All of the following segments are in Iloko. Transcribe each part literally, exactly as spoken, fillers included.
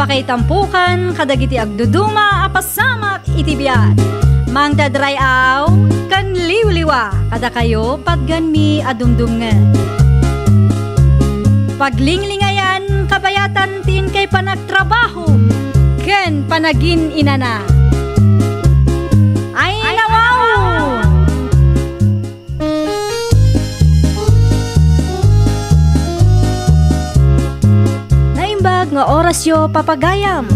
Kaitampukan kadagiti agduduma a pasamak iti biag. Mangted ray-aw ken liwliwa kadakayo patganmi a dumdumngeg. Paglinglingayan kabayatan ti inkay panagtrabaho ken panagin-inana. Ay, nawaw! Naimbag nga orasyo, papagayam.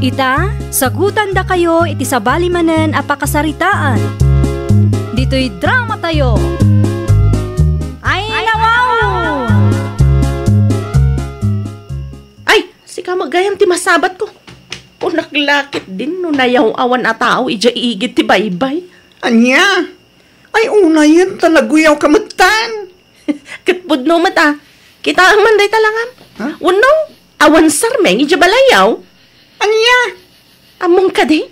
Ita, sagutandakayo iti sabali manen a pakasaritaan. Ditoy dramatayo. Ay, nawaw! Ay, sika met gayam ti masabatko. Kunak la ketdin no nayaw-awan a tao idiay igid ti baybay. Ania? Ay, unayen ta naguyawka metten. Ket pudno met a. Kitaem man dayta langam. Ha? Wenno, awan sarmeng idiay balayyo. Ania? Ammom kadi?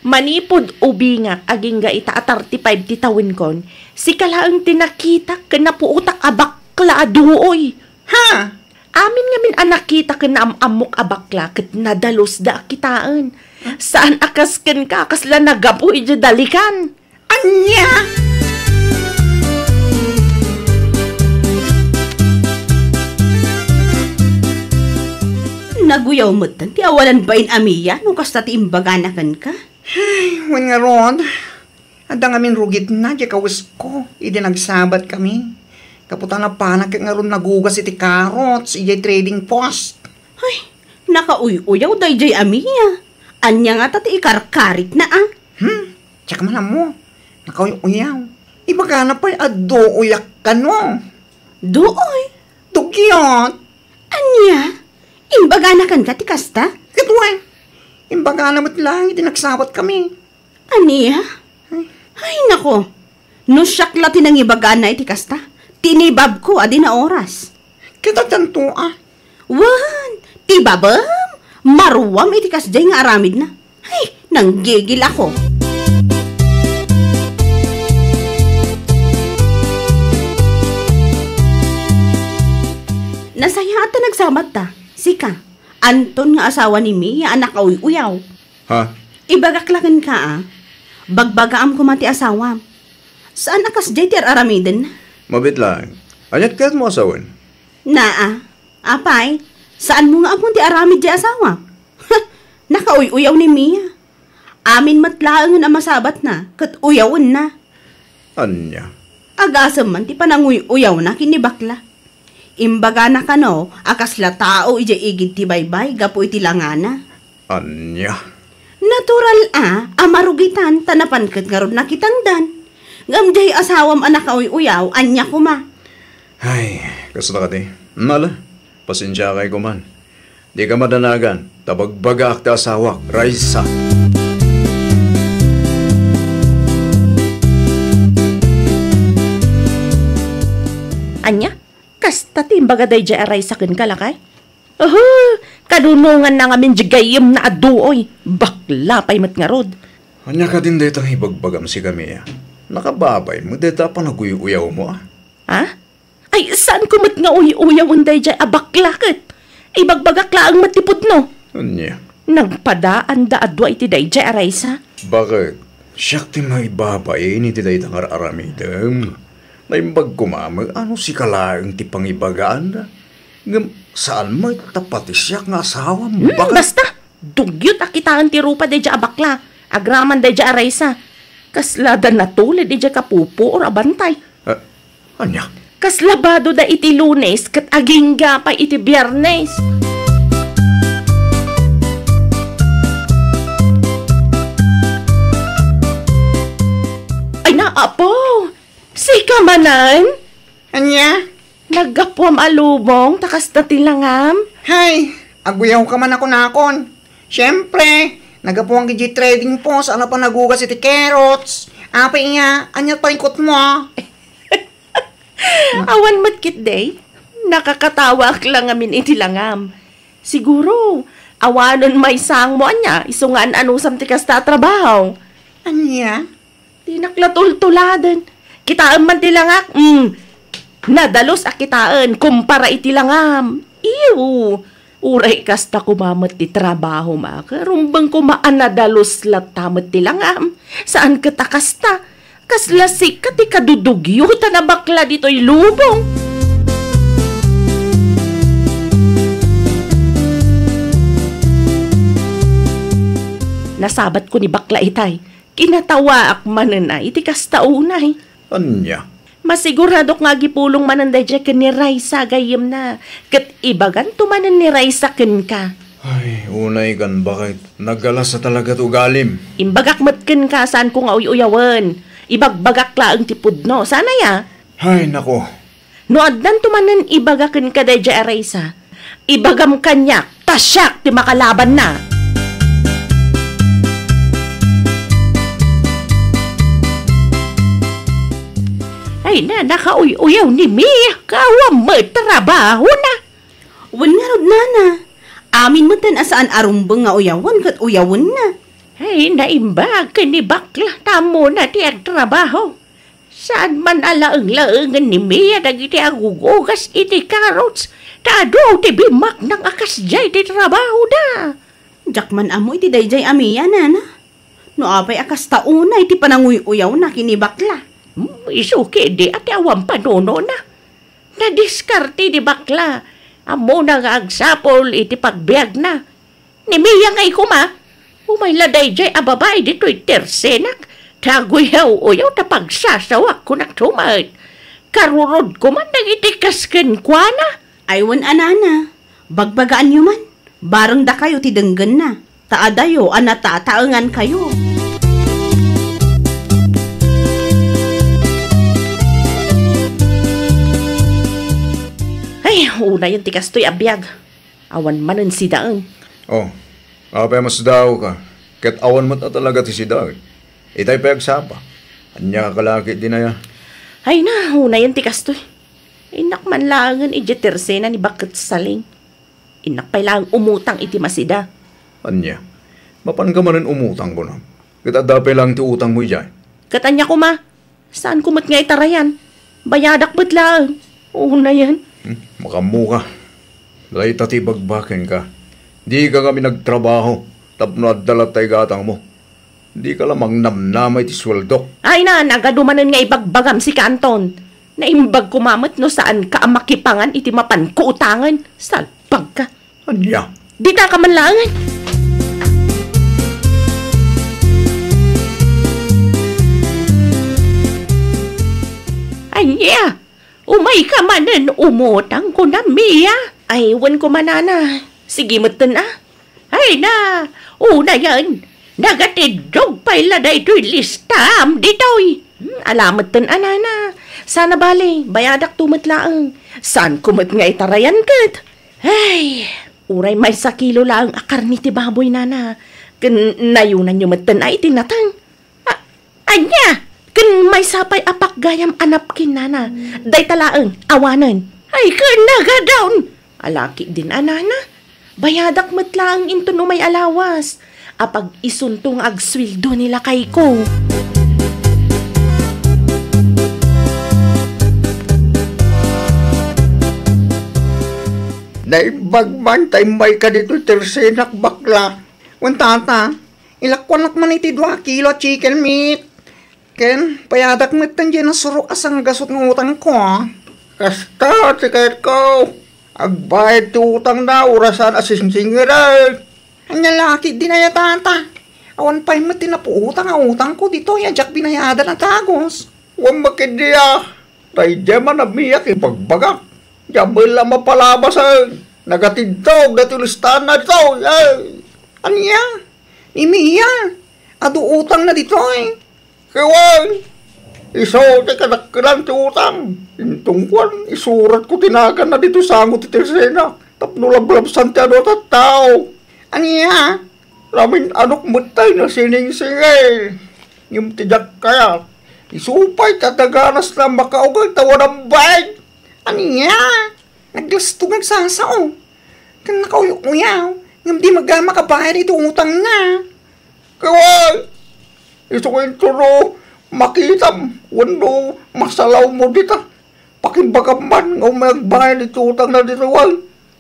Manipud ubingak agingga ita a thirty-five ti tawenkon, sika laeng ti nakitak ken napuotak a bakla a duoy. Ha? Amin ngamin a nakita ken naam-ammok a bakla ket nadalus da a kitaen. Saan a kas kenka, kasla naggapu idiay dalikan. Ania? Naguyaw metten ti awanan bain a Mia no kasta ti imbagana kenka. Ay, wen ngarud, adda ngamin rugitna diay kawesko idi nagsabatkami. Gapu ta napanak ket ngarud nagugas iti carrots idiay trading post. Ay, nakauy-uyaw daydiay a Mia. Ania ngata ti ikarkarikna a? Hmm? Diak man ammo. Nakauy-uyaw. Ibagana pay a duoyak kano. Duoy? Dugyot. Ania? Imbagana kenka ti kasta? Ket wen, imbagana met laeng iti nagsabatkami. Ania? Ay, nako. No siak la ti nangibagana iti kasta, tinibabko a di naoras. Ket addanto a? Wen, ti babem, maruam iti kasdiay nga aramidna. Ay, nanggigil ako. Nasayaat ta nagsabatta. Sika, anton nga asawa ni Mia a nakauy-uyaw. Ha? Ibagak la kenka a, bagbagaam koma ti asawam. Saan a kasdiay ti ar-aramiden? Mabiit laeng. Aniat kayatmo a sawen? Naa. Apay, saanmo nga ammon ti aramid ti asawam? Nakauy-uyaw ni Mia. Amin met laengen a masabatna ket uyawenna. Ania? Agasem man ti pananguy-uyawna ken ni bakla. Imbagana kano a kasla tao idiay igid ti baybay gapu iti langana. Ania? Natural a, a marugitan ta napan ket ngarud nakitangdan. Ngem diay asawam a nakauy-uyaw, ania koma? Ay, kasta kadi. Nala, pasensiakay koman. Dika madanagan, ta bagbagaak ti asawak, Raisa. Ania? Kasta ti imbaga daydiay a Raisa kenka, lakay? Aha, kadunonganna ngamin diay gayyemna a duoy. Bakla pay met ngarud. Ania kadin dayta nga ibagbagam, sika Mia? Nakababay met dayta a panaguy-uyawmo, a? Ha? Ay, saanko met nga uy-uyawen daydiay a bakla ket? Ibagbagak laeng met ti pudno. Ania? Nagpadaanda a dua iti daydiay a Raisa. Bakit? Siak ti maibabain iti dayta nga ar-aramidem. Naimbag koma met a no sika laeng ti pangibagaanna. Ngem saan met ta pati siak nga asawam. Hmm, bakit? Basta, dugyot a kitaen ti rupa daydiay a bakla, agraman daydiay a Raisa. Kasla da natulid idiay kapupuor a bantay. Ah, ania? Kasla bado da iti Lunes ket agingga pay iti Biernes. Ay, naapo! Sika manen? Ania? Naggapuam a lubong ta kasta ti langam? Hay, aguyawka man a kunakon. Siempre, naggapuak idiay trading post a napan nagugas iti carrots. Apay aya, ania ti parikutmo? Awan met ketdi, nakakatawaak la ngamin iti langam. Siguro, awanen maysangmo ania, isu nga an-anusam ti kasta a trabaho. Ania? Dinak la tultuladen. Kitaem man ti langak, mm, nadalus a kitaen kumpara iti langam. Iw, Uray kasta koma met ti trabahom, a, rumbeng koma a nadalus latta met ti langam. Saan ket a kasta. Kasla sika ti kadudugyotan a bakla ditoy lubong. Nasabatko ni bakla itay. Kinatawaak manen a iti kasta unay. Ania? Masiguradok nga agipulong manen daydiay ken ni Raisa gayyemna, ket ibaganto manen ni Raisa kenka. Ay, unay kan bakit? Nagalas a talaga ti ugalim. Imbagak met kenka, saanko nga uy-uyawen. Ibagbagak laeng ti pudno. Saan aya? Ay, nako. No addanto manen ibaga kenka daydiay a Raisa, ibagam kaniak ta siak ti makalabanna. Ay, na, nakauy-uyaw ni Mia, kawa met trabahona. Wen ngarud, nana. Amin metten a saan a rumbeng nga uyawen ket uyawenna. Ay, naimbag ken ni bakla, ta ammona ti agtrabaho. Saan man a laeng-laengen ni Mia dagiti agugugas iti carrots, ta adu ti bimmaknang a kasdiay ti trabahoda. Diak man ammo iti daydiay a Mia, nana. No apay a kasta unay ti pananguy-uyawna ken ni bakla. Hmm, isu ketdi a ti awan panunona. Nadiskarte ni bakla. Ammona nga agsapul iti pagbiagna. Ni Mia ngay koma, umay la daydiay a babai ditoy tersenak, ta aguyaw-uyaw ta pagsasawak, kunak tumet. Karurod koman dagiti kas kenkuana. Ay wen a nana, bagbagaanyo man, bareng dakayo ti denggenna, ta adayo a natataengankayo. Ay, unayen ti kastoy a biag. Awan manen sidaen. Oh, apay a masdaawka? Ket awan met a talaga ti sidaen. Itay pay agsapa. Ania ka laki dinaya? Ay na, unayen ti kastoy. Innak man laengen idiay tersena ni Baket Saling. Innak pay laeng umutang iti masida. Ania? Mapanka manen umutang, kunam? Ket adda pay laeng ti utangmo idiay? Ket ania koma? Saanko met nga itarayan? Bayadak met laeng. Unayen. Hmm, makammoka. Dayta ti ibagbakenka. Dika kami nagtrabaho tapno adda latta igatangmo. Dika la mangnamnama iti sueldok. Ay na, nagadu manen nga ibagbagam, sika Anton. Naimbag koma met no saanka a makipangan iti mapanko utangen. Salpagka. Ania? Ditaka man laengen. Ania? Umayka manen umutang, kunam, Mia? Ay, wen koma, nana. Sige metten a. Ay na, unayen. Nagatiddog pay la daytoy listaam ditoy. Hmm, ala metten a, nana. Sana bale, bayadakto met laeng. Saanko met nga itarayan ket? Ay, uray maysa kilo laeng a karne ti baboy, nana. Ken nayunanyo metten a iti nateng. A-, ania? Ken maysa pay a pakgayam a napkin, nana. Dayta laeng, awanen. Ay, ken nagadawn. Ala ketdin a, nana. Bayadak met laeng inton umay a lawas. Apag-isunto nga agsueldo ni lakayko. Naimbag man ta immayka ditoy tersenak, bakla. Wen, tata, ilakuanak man iti dua kilo a chicken meat. Ken, payadak met diay nasuro a sanggasut nga utangko. Kasta ti kayatko. Agbayad ti utangna, uray saan a singsingirek. Ania la ketdin aya, tata? Awan pay met ti napuotang a utangko ditoy a diak binayadan a dagus. Wen, ketdi a. Daydiay man a Mia ti ibagbagak. Diak met la mapalabasen. Nagatiddog daytoy listaanna ditoy. Ay, ania? Ni Mia, adu utangna ditoy. Ket wen, isu ti kadakkelan ti utang. Inton kuan, isuratko ti naganna ditoy sango ti tersena tapno lablabsan ti adu a tattao. Ania? Namin-anok met tay nasiningsingir. Ngem ti diak kayat, isu pay ti adaganasna a makaugay ta awan a bain. Ania? Naglasto nga agsasao. Ken nakauy-uyaw, ngem di met makabayad iti utangna. Ket wen, isu nga intono makitam wenno masalawmo dita. Pakimbagam man nga umay agbayad iti utangna ditoy wen.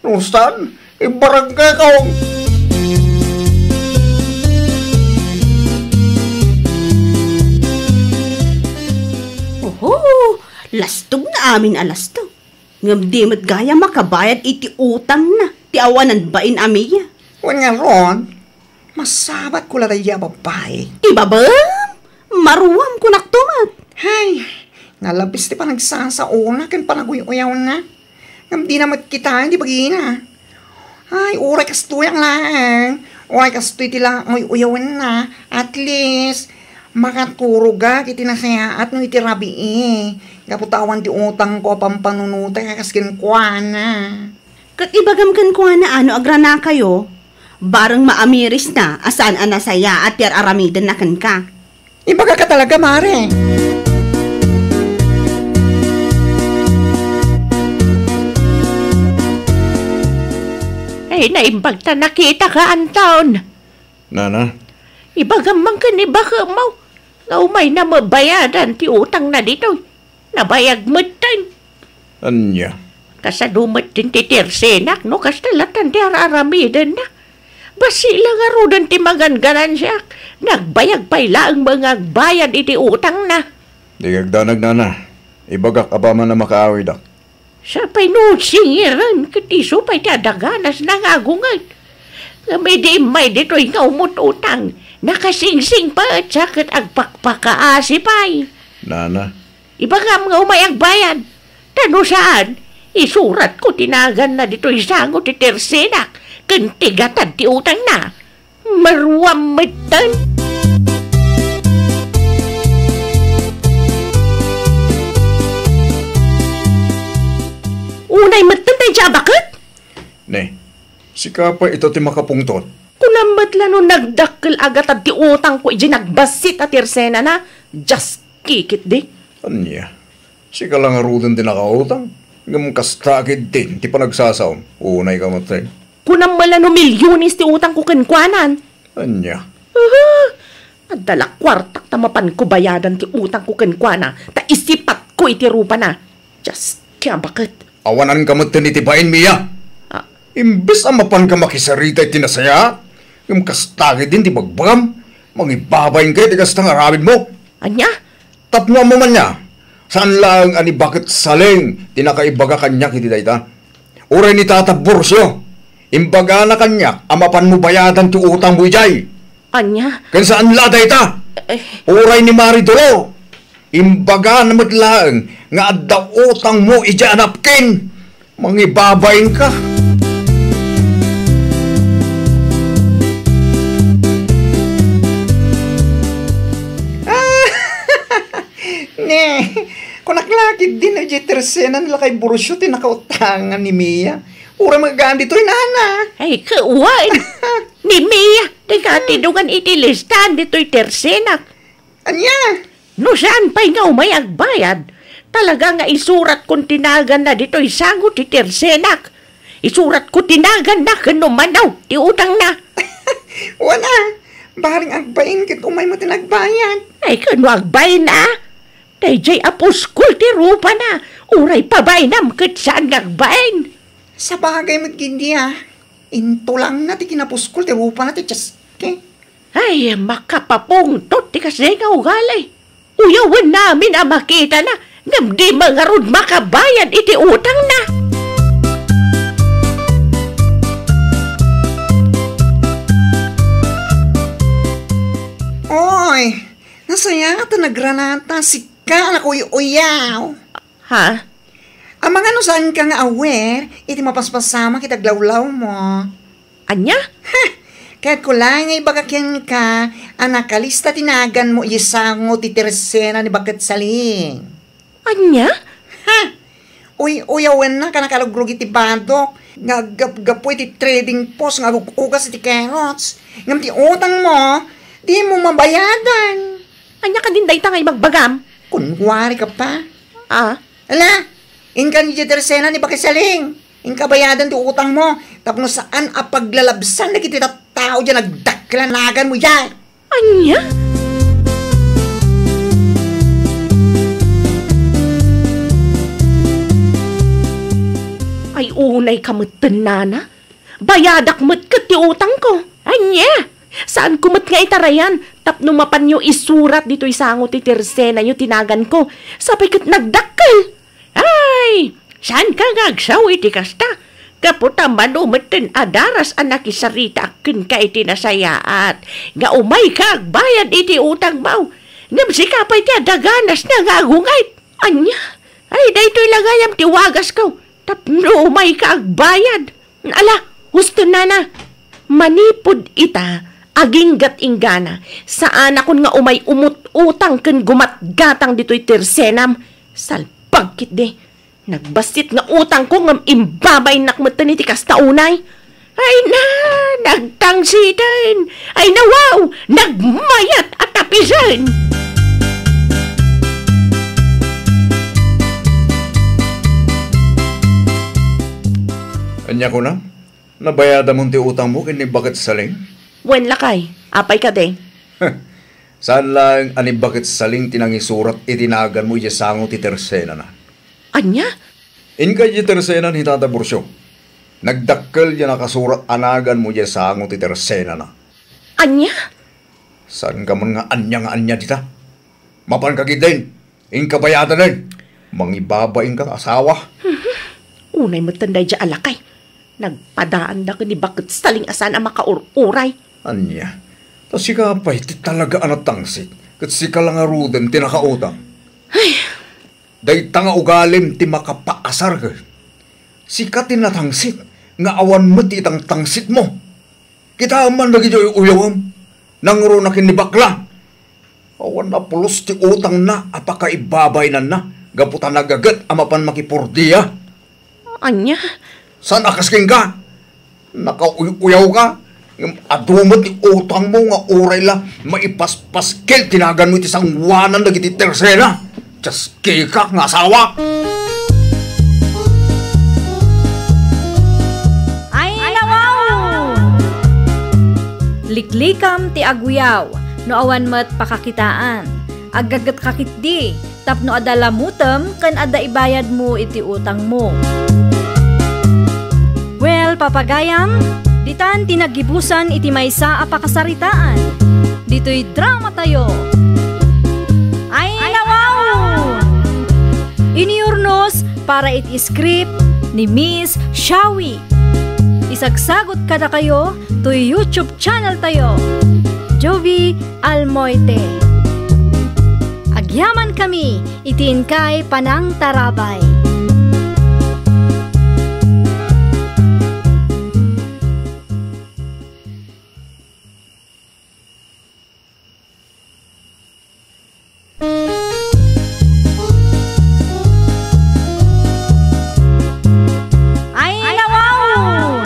No saan, Ibarangay ko. Oho, lastog nga amin a lastog. Ngem di met gayam makabayad iti utangna ti awanan bain a Mia. Wen ngarud, masabatko la daydi a babbai. Ti babam? Maruam kunakto met. Hay, nalabis ti panagsasaona ken panaguy-uyawna. Ngem dina met kitaen ti bagina. Ay, uray kastoyak laeng. Uray kastoy ti la-, uy-, uyawenna. At least, makaturogak iti nasayaat no iti rabii. Gapu ta awan ti utangko a pampanunotek a kas kenkuana. Ket ibagam kenkuana a no agranakayo, bareng maamirisna a saan a nasayaat ti ar-aramidenna kenka. Ibagaka talaga, Mare. Ay, naimbag ta nakitaka, Anton. Nana? Ibagam man ken ni baketmo nga umayna mabayadan ti utangna ditoy. Nabayag metten. Ania? Kasano met ti tersenak no kasta latan ti ar-aramidenna? Bassit la ngaruden ti maganganansiak. Nagbayag pay laeng nga agbayad iti utangna. Di kagdanag, nana. Ibagak apaman a makaawidak. Sapay no singiren ket isu pay ti adaganasna nga agunget. Ngem idi immay ditoy nga umut-utang, nakasingsing pay sa ket agpakpakaasi pay. Nana, Ibagam nga umay agbayad. Ta no saan, isuratko ti naganna ditoy sango ti tersenak ken ti gatad ti utangna. Maruam metten. Unay metten daydiay a baket? Ne, sika pay ita ti makapungtot. Kunam met la no nagdakkel a gatad ti utangko idiay nagbassit a tersenana. Dios, kikit di. Ania? Sika la ngaruden ti nakautang, ngem kasta ketdin ti panagsasaom. Unayka met, eh. Kunam met la no milyones ti utangko kenkuana. Ania? Aha! Adda la kuartak ta mapanko bayadan ti utangko kenkuana, ta isipatko iti rupana. Dios, kaya baket. Awananka metten iti bain, Mia. Ah. Imbes a mapanka makisarita iti nasayaat, ngem kasta ketdin ti bagbagam, mangibabainka iti kasta nga aramidmo. Ania? Tapno ammom ania, saan laeng a ni Baket Saling ti nakaibaga kaniak iti dayta. Uray ni Tata Burcio, imbagana kaniak a mapanmo bayadan ti utangmo idiay. Ania? Ken saan la dayta. Eh. Uray ni Mari Dolo, imbagana met laeng nga adda utangmo idiay a napkin. Mangibabainka. Ne, kunak la ketdin idiay tersenan lakay Burcio ti nakautangan ni Mia. Uray magaan ditoy, nana. Ay, kawan. Ni Mia, ti katidongan iti listaan ditoy tersenak. Ania? No saan pay nga umay agbayad, talaga nga isuratkon ti naganna ditoy sango ti tersenak. Isuratko ti naganna ken no mano ti utangna. Wen a, bareng agbain ket umaymo ti nagbayad. Ay, ken no agbain a? Daydiay a puskol ti rupana, uray pabainam ket saan nga agbain. Sabagay met ketdi a, intulangna ti kinapuskol ti rupana ti Cheske. Ay, makapapungtot ti kasdiay nga ugali. Uyawenna amin a makitana, ngem dima ngarud makabayad iti utangna. Oy, nasayaat a nagranata, sika a nakuy-uyaw. Ha? Amangan no saanka nga aware iti mapaspasamak iti aglawlawmo. Ania? Ha! Kayatko laeng nga ibaga kenka a nakalista ti naganmo idiay sango ti tersena ni Baket Saling. Ania? Ha! Uy-uyawennaka a nakarugrugit ti badok nga aggapgapu iti trading post nga agug-ugas iti carrots. Ngem ti utangmo, dimo mabayadan. Ania kadin dayta nga ibagbagam? Kunkuarika pa. Ah? Ala, inkan idiay tersena ni Baket Saling. Inka bayadan ti utangmo tapno saan a paglalabsan dagiti tattao diay nagdakkel a naganmo diay. Ania? Ay, unayka metten, nana. Bayadak met ket ti utangko. Ania? Saanko met nga itarayan tapno mapanyo isurat ditoy sango ti tersenayo ti naganko. Sapay ket nagdakkel. Ay, saanka nga agsaw iti kasta? Gapu ta mano metten a daras a nakisaritaak kenka iti nasayaat nga umayka agbayad iti utangmo. Ngem sika pay ti adda ganasna nga agungayt. Ania? Ay, daytoy la gayam ti wagasko tapno umayka agbayad. Ala, husto, nana. Manipud ita, aginggat-inggana, saanakon nga umay umut-utang ken gumatgatang ditoy tersenam. Salpag ketdi. Nagbassit nga utangko ngem imbabainnak metten iti kasta unay. Ay na, nagtangsiten. Ay na, wow, nagmayat a tapisen. Ania kunam? Nabayadamon ti utangmo ken ni Baket Saling? Wen, lakay. Apay kadi? Saan laeng a ni Baket Saling ti nangisurat iti naganmo idiay sango ti tersenana. Ania? Inka idiay tersenan ni Tata Burcio. Nagdakkel diay nakasurat a naganmo idiay sango ti tersenana. Ania? Saanka man nga ania nga ania dita? Mapanka ketdin, inka bayadanen. Mangibabainka nga asawa. Unay metten daydiay a lakay. Nagpadaanda ken ni Baket Saling a saan a makaur-uray. Ania? Ta sika pay ti talaga a natangsit, ket sika la ngaruden ti nakautang. Ay, dayta nga ugalim ti makapaasar ket sika ti natangsit nga awan met ti itangtangsitmo. Kitaem man dagiti uy-uyawem, nangruna ken ni bakla. Awan a pulos ti utangna a pakaibabainanna gapu ta nagaget a mapan makipordia. Ania? Saan a kas kenka? Nakauy-uyawka? Ngem adu met ti utangmo nga uray la maipaspaskil ti naganmo iti sangoanan dagiti tersena. Dios, kika nga asawa! Ay, nawaw! Liklikam ti aguyaw no awan met pakakitaan. Aggagetka ketdi tapno adda lamutem ken adda ibayadmo iti utangmo. Well, papagayam, ditan ti naggibusan iti maysa a pakasaritaan. Ditoy dramatayo. Ay, nawaw! Iniurnos para iti script ni Miss Shawi. Isagsagot kadakayo toy YouTube channel tayo, Jovi Almoite. Agyamankami iti inkay panangtarabay. Ay, nawaw!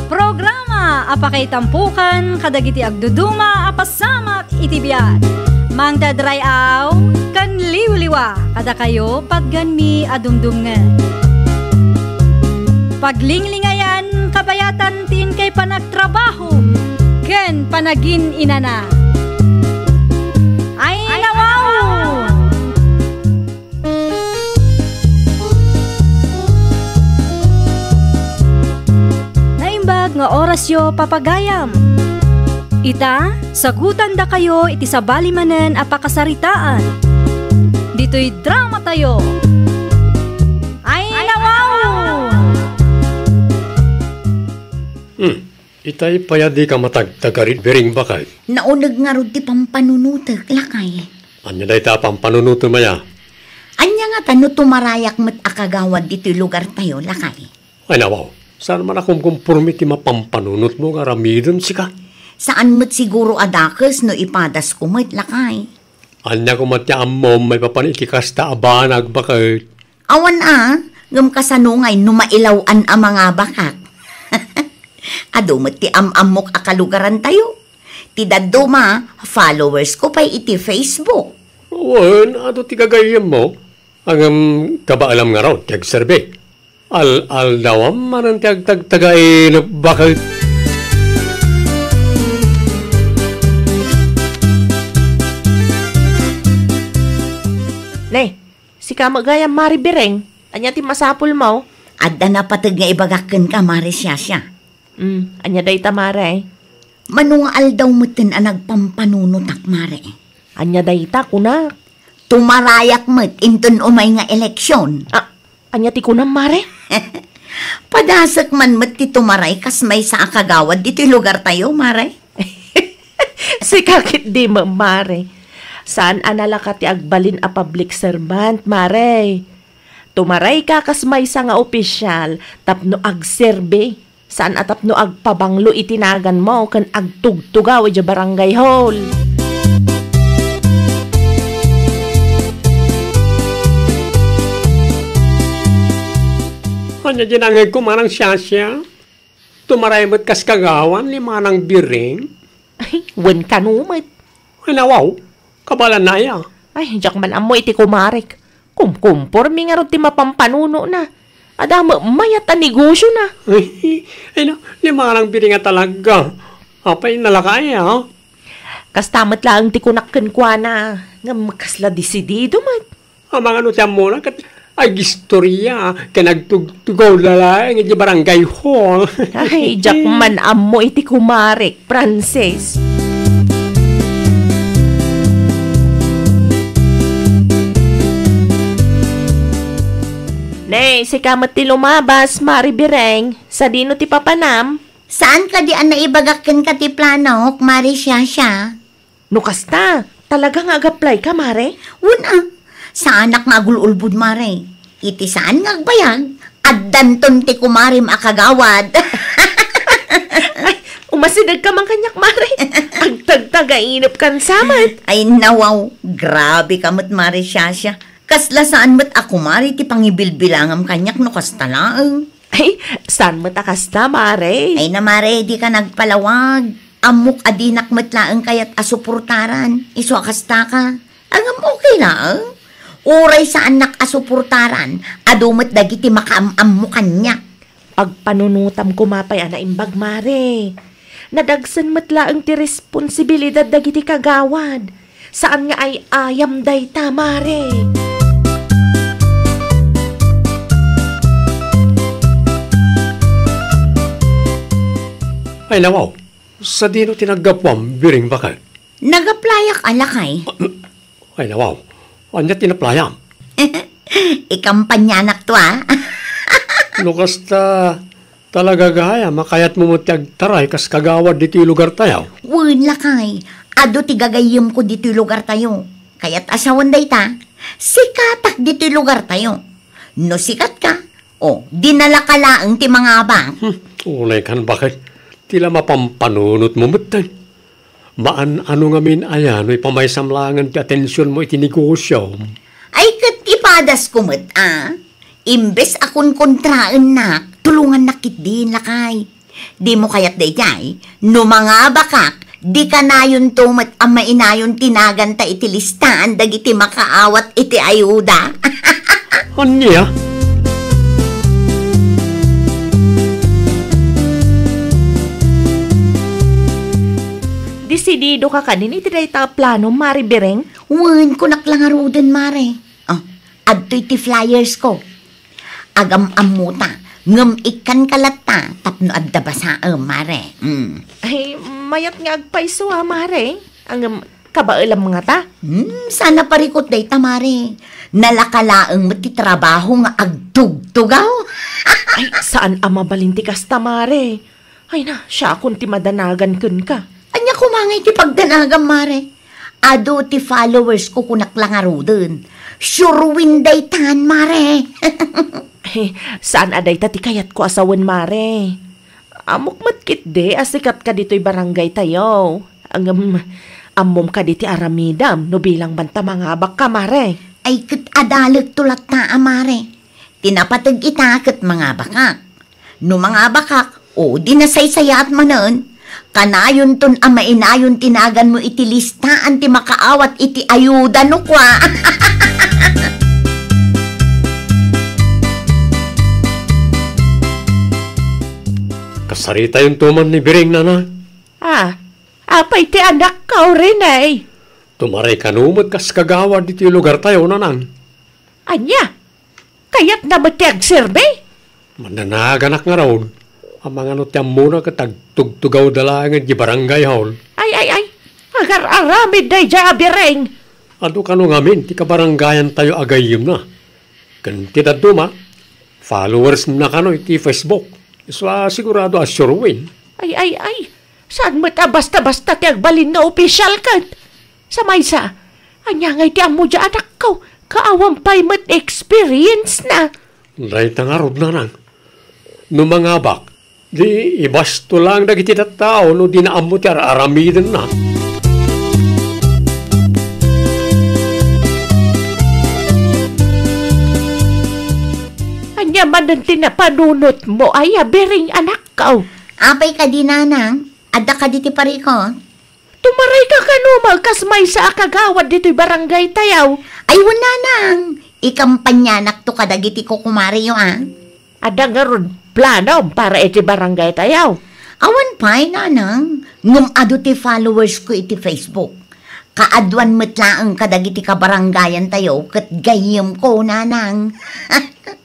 Programa a pakaitampokan kadagiti agduduma a pasamak iti biag. Mangted ray-aw ken liwliwa kadakayo patgenmi a dumdumngeg. Paglinglingayan, kabayatan ti inkay panagtrabaho ken panagin-inana. Ay, nawaw! Naimbag nga orasyo, papagayam. Ita, sagutandakayo iti sabali manen a pakasaritaan. Ditoy dramatayo. Ay, nawaw! Hmm. Itay pay a dika matagtagarit, Biring Bakay. Nauneg ngarud ti pampanunotek, lakay. Ania dayta a pampanunotem aya? Ania ngata no tumarayak met a kagawad ditoy lugartayo, lakay? Ay, nawaw. Saan man a kumkumporme ti mapampanunotmo nga aramidem sika? Saan met siguro a dakes no ipadasko met, lakay. Ania koma ti ammom maipapan iti kasta a banag, baket? Awan a, ngem kasano ngay no mailaw-an a mangabakak? Adu met ti am-ammok a kalugarantayo. Ti dadduma, followers ko pay iti Facebook. Wen, adu ti gagayyemmo. Ngem kabaelam ngarud ti agserbi. Al-aldawam manen ti agtagtagainep, baket. Ne, sika met gayam, Mari Biring, ania ti masapulmo? Adda napateg nga ibagak kenka, Mare Siasia. Mm, ania dayta, Mare? Mano nga aldaw metten a nagpampanunotak, Mare. Ania dayta, kunak? Tumarayak met inton umay nga eleksyon. Ah, ania ti kunam, Mare? Padasek man met ti tumaray kas maysa a kagawad ditoy lugartayo, Mare. Sika ketdi, ma-, Mare. Saan a nalaka ti agbalin a public servant, Mare. Tumarayka kas maysa nga opisyal tapno agserbi. Saan a tapno agpabanglo iti naganmo ken agtugtugaw idiay barangay hall. Ania di nangegko, Manang Siasia? Tumaray met kas kagawad ni Manang Biring? Ay, wen kano met. Ay, nawaw. Kabaelanna aya? Ay, diak man ammo iti kumarek. Kumkumpormi ngarud ti mapampanuno na. Adda met mayat a negosyo na. Ay, ay na, ni Manang Biring a talaga. Apay, nalaka aya? Kasta met laeng ti kunak kenkuana. Ngem kasla desidido met. Amangan no ti ammona ket agistorya ken agtugtugaw laeng iti barangay hall. Ay, diak man ammo iti kumarek, Francis. Nay, sika met ti lumabas, Mari Bireng. Sadino ti papanam? Saan kadi a naibagak kenka ti planok, Mari Siasia? No kasta, talaga nga ag-apply ka, Mare? Wen a, saanak nga agul-ulbod, Mare. Iti saan nga agbayag, addanton ti kumarim a kagawad. Ay, umasideg ka man kaniak, Mare. Agtagtagainep kan samet. Ay, nawaw. Grabe ka met, Mare Siasia. Kasla saan met a kumari ti pangibilbilangam kaniak no kasta laeng. Ay, saan met a kasta, Mare? Ay na, Mare, di ka nagpalawag. Ammok a dinak met laeng kayat a suportaran. Isu a kasta ka. Ngem okay laeng. Uray saannak a suportaran, adu met dagiti makaam-ammo kaniak. Pagpanunotam koma pay a naimbag, Mare. Nadagsen met laeng ti responsibilidad dagiti kagawad. Saan nga ay-ayam dayta, Mare. Ay, nawaw. Sadino ti naggapuam, Biring, baket? Nag-applyak a, lakay. Ay, nawaw. Ania ti naplayam? Ikampanyanak to, a. No kasta, talaga gayam a kayatmo met ti agtaray kas kagawad ditoy lugartayo? Wen, lakay. Adu ti gagayyemko ditoy lugartayo. Kayat a sawen dayta, sikatak ditoy lugartayo. No sikatka, o, dinalaka laeng ti mangabak. Hmm, unay kan, baket. Ti la mapampanunotmo metten. Maan-ano ngamin aya no ipamaysam laengen ti atensionmo iti negosiom? Ay, ket ipadasko met a. Imbes a konkontraennak, tulongannak ketdin, lakay. Dimo kayat daydiay, no mangabakak, di kanayonto met a mainayon ti naganta iti listaan dagiti makaawat iti ayuda. Ania? Desidido ka kadin iti dayta a plano, Mari Bireng? Wen, kunak la ngaruden, Mare. Oh, adtoy ti flyers ko. Agam-ammota, ngem ikkanka latta tapno adda basaem, Mare. Mm. Ay, mayat nga agpayso a, Mare. Ngem, kabaelam ngata? Hmm, saan a parikut dayta, Mare. Nalaka laeng met ti trabaho nga agtugtugaw. Ay, saan a mabalin ti kasta, Mare. Ay na, siakon ti madanagan kenka. Ania koma ngay ti pagdanagam, Mare? Adu ti followers ko kunak la ngaruden. Sure win daytan, Mare. Eh, saan a dayta ti kayatko a sawen, Mare. Ammok met ketdi a sikatka ditoy barangay tayo. Ngem, ammom kadi ti aramidem no bilang man ta mangabak ka, Mare. Ay, ket adalekto latta a, Mare. Ti napateg ita ket mangabakak. No mangabakak, o di nasaysayaat manen, kanayonton a mainayon ti naganmo iti listaan ti makaawat iti ayuda no kua. Kasaritayon to man ni Biring, nana. Ah, apay ti anak ka, Rene? Tumaray kano met kas kagawad iti lugar tayo, nanang. Anya? Kayatna met ti agserbi? Mandanaganak ngarud, amangan no ti ammona ket agtugtugawda laeng iti barangay hall. Ay, ay, ay! Agar-aramid daydiay a biring! Adu kano ngamin ti kabarangayantayo a gayyemna. Ken ti dadduma, followers na kano iti Facebook. Isu a sigurado a sure win. Ay, ay, ay! Saan met a basta-basta ti agbalin nga opisyal ket? Sa maysa, ania ngay ti ammo diay anakko? Kaawan pay met experience na. Dayta ngarud, nanang. No mangabak, di ibasto lang dagiti tattao no di naammo ti ar-aramidenna. Ania manen ti napanunotmo, ay a biring, anakko? Apay kadi, nanang? Adda kadi ti parikut? Tumaray ka kano, malkas maysa a kagawad ditoy barangay tayo. Ay, wen, nanang. Ikampanyanak to kadagiti kukumareyo, a. Adda ngarud planom para iti barangay tayo? Awan pay, nanang. Ngem adu ti followers ko iti Facebook. Kaaduan met laeng kadagiti kabarangayan tayo ket gayyem ko, nanang.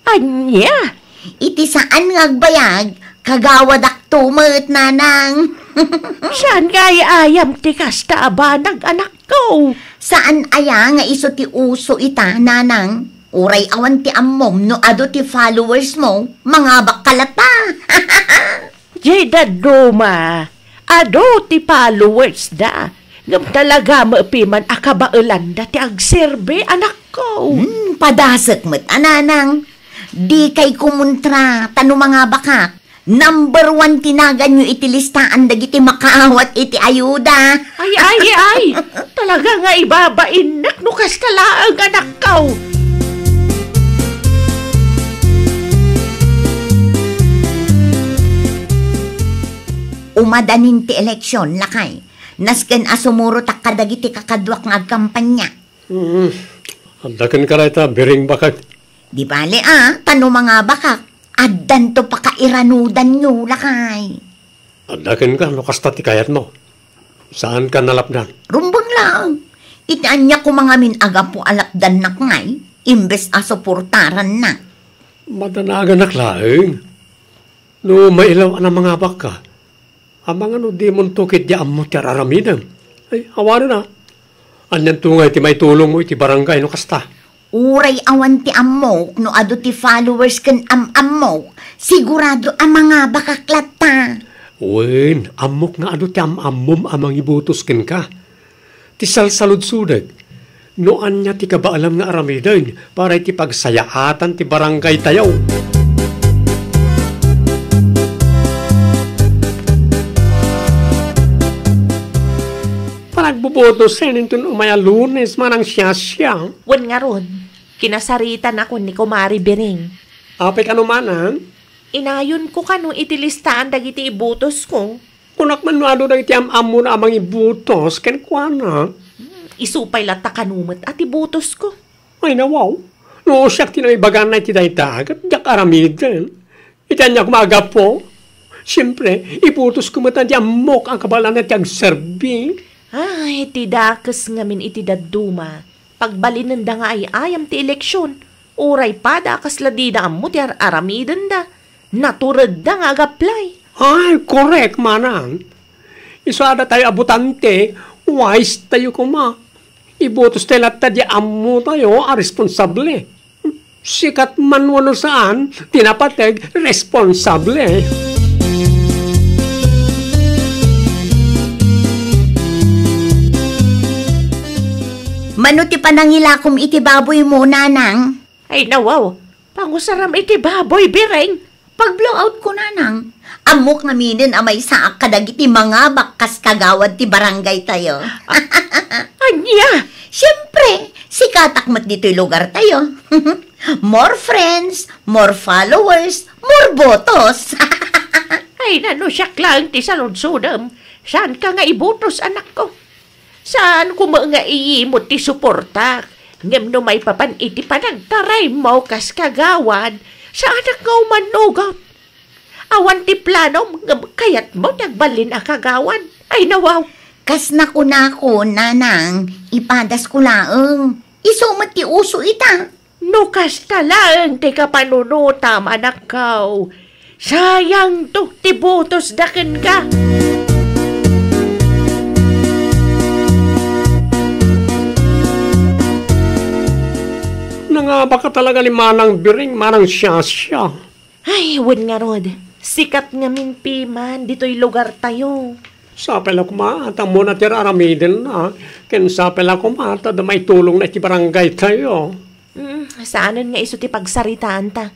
Ania? Iti saan nga agbayag, kagawadak to met, nanang. Saan nga ay-ayam ti kasta a banag, anakko? Saan aya nga isu ti uso ita, nanang? Uray awan ti ammom no adu ti followers mo, mangabak ka latta. Jay dadduma, adu ti followers da. Ngem talaga met piman a kabaelanda ti agserbi, anakko. Hmm, padasek met a, nanang. Dikay kumontra, ta no mangabakak, number one ti naganyo iti listaan dagiti makaawat iti ayuda. Ay, ay, ay! Talaga nga ibabainnak no kasta laeng, anakko. Umadanin ti eleksyon, lakay. Nasken a sumurotak kadagiti kakaduak nga agkampanya. Mm. Adda kenka dayta, biring bakak. Di bale a, ta no mangabakak, addanto pakairanudanyo, lakay. Adda kenka no kasta ti kayatmo. Saanka nalapdan? Rumbeng laeng. Iti ania koma ngamin a gapu a lapdannak ngay, imbes a suportarannak. Madanaganak laeng. No mailaw a namangabakka, amangan no dimonto ketdi ammo ti ar-aramidem. Ay, awanen a. Anianto ngay ti maitulongmo iti barangay no kasta? Uray awan ti ammok no adu ti followers ken am-ammok, sigurado a mangabakak latta. Wen, ammok nga adu ti am-ammom a mangibotos kenka. Ti salsaludsodek, no ania ti kabaelam nga aramiden para iti pagsayaatan ti barangay tayo. Panagbobotosen inton umay a Lunes, manang siasia. Wen ngarud, kinasaritanakon ni Kumare Biring. Apay kano, manang? Inayonko kano iti listaan dagiti ibotosko. Kunak man no adu dagiti am-ammona a mangibotos kenkuana. Hmm, isu pay latta kano met a ti botosko. Ay, nawaw. No siak ti naibaganna iti dayta, ket diak aramiden. Iti aniak nga agapu, siempre, ibotosko met ti ammok a kabaelanna ti agserbi. Ay, ti dakes ngamin iti dadduma. Pagbalinenda nga ay-ayam ti eleksyon, uray pada a kasla dida ammo ti ar-aramidenda, naturedda nga ag-apply. Ay, korek, manang. Isu a datayo a botante, wise tayo koma. Ibotos tayo latta di ammo tayo a responsable. Sikat man wenno saan, ti napateg, responsable. Mano ti panangilakom iti baboymo, nanang? Ay, nawaw. Pangusaram iti baboy, Biring. Pag-blowout ko, nanang. Ammok ngaminen a maysaak kadagiti mangabak kas kagawad ti barangay tayo. Ania? Siempre, sikatak met ditoy lugar tayo. More friends, more followers, more botos. Ay, nano siak laeng ti saludsodem. Saanka nga ibotos, anakko? Saan koma nga iyimot ti suportak, ngem no maipapan iti panagtaraymo kas kagawad, saanak nga umannugot. Awan ti planom, ngem kayatmo ti agbalin a kagawad. Ay, nawaw. Kas nakunakon, nanang, ipadasko laeng. Isu met ti uso ita. No kasta laeng ti kapanunotam, anakko, sayangto ti butosda kenka. Nangabaka talaga ni Manang Biring, Manang Siasia. Ay, wen ngarud, sikat ngamin piman ditoy lugartayo. Sapay la koma ta ammona ti ar-aramidenna, ken sapay la koma ta adda maitulongna iti barangaytayo. Mm, saanen nga isu ti pagsaritaanta.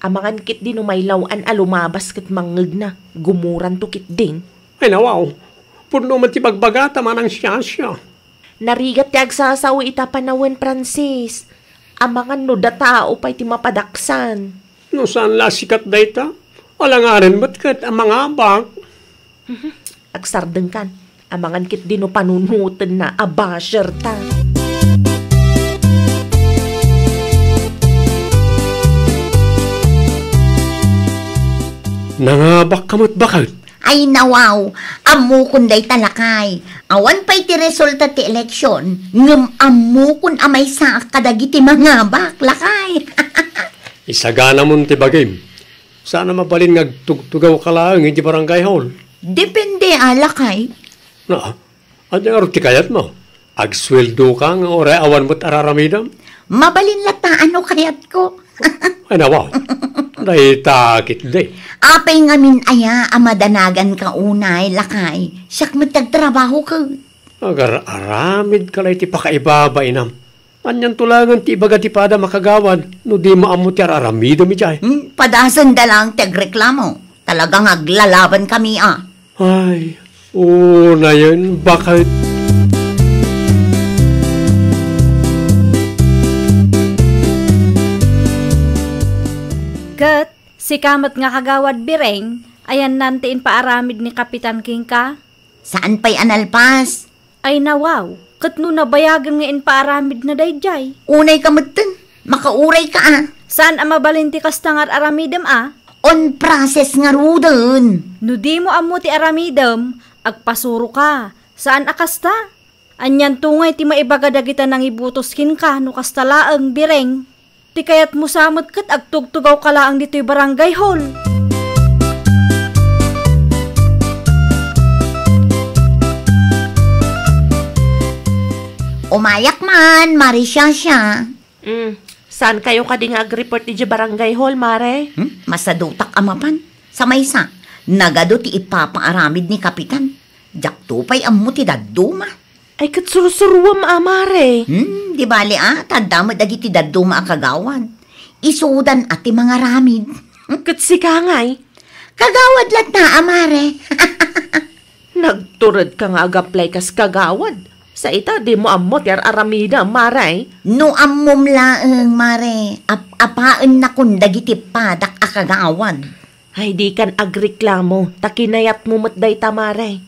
Amangan ketdi no mailaw-an a lumabas ket mangngegna, gumuranto ketdin. Ay, nawaw, pudno met ti bagbagata, Manang Siasia. Narigat ti agsasao ita panawen, Francis. Amangan no datao pay ti mapadaksan. No saan la a sikat dayta, alangaden met ket a mangabak. Mhm. Agsardengkan. Amangan ketdi no panunotenna a basherta. Nangabakka met baket. Ay, nawaw, ammokon dayta, lakay. Awan pay ti resulta ti eleksyon, ngem ammokon a maysaak kadagiti mangabak, lakay. Isaganamon ti bagim. Saan a mabalin nga agtugtugawka laeng iti barangay hall? Depende a, lakay. Na, ania ngarud ti kayatmo? Agsueldoka nga uray awan met ar-aramidem? Mabalin latta no kayatko. Ay, nawaw. Dayta ketdi. Apay ngamin aya a madanaganka unay, lakay? Siak met ti agtrabaho ket. Agar-aramidka la iti pakaibabainam. Anianto laengen ti ibaga ti padam a kagawad no dimo ammo ti ar-aramidem idiay? Hmm, padasenda laeng ti agreklamo. Talaga nga aglalabankami a. Ay, unayen, baket. Ket sika met nga Kagawad Bireng, ayanna ti impaaramid ni Kapitan kenka? Saan pay a nalpas. Ay, nawaw, ket no nabayagen nga impaaramidna daydiay? Unayka metten, makaurayka a. Saan a mabalin ti kasta nga ar-aramidem a? On process ngaruden. No dimo ammo ti aramidem, agpasuroka. Saan a kasta? Anianto ngay ti maibaga dagita nangibutos kenka no kasta laeng, Bireng? Ti kayatmo sa met ket agtugtugawka laeng ditoy barangay hall. Umayak man, Mare Shasha. Mm, saan kayo kadi nga agreport idiay barangay hall, Mare? Hmm? Masadutak a mapan. Sa maysa, nagadu ti ipapaaramid ni Kapitan. Diakto pay ammo ti dadduma. Ay, ket sursuruam a, Mare. Hmm, di bale a, ta adda met dagiti dadduma a kagawad. Isudan a ti mangaramid. Ket sika ngay? Kagawad latta a, Mare. Nagturedka nga agapplay kas kagawad. Sa ita, dimo ammo ti ar-aramidem, Mare. No ammom laeng, Mare, ap-apaennakon dagiti padak a kagawad. Ay, dikan agreklamo, ta kinayatmo met dayta, Mare.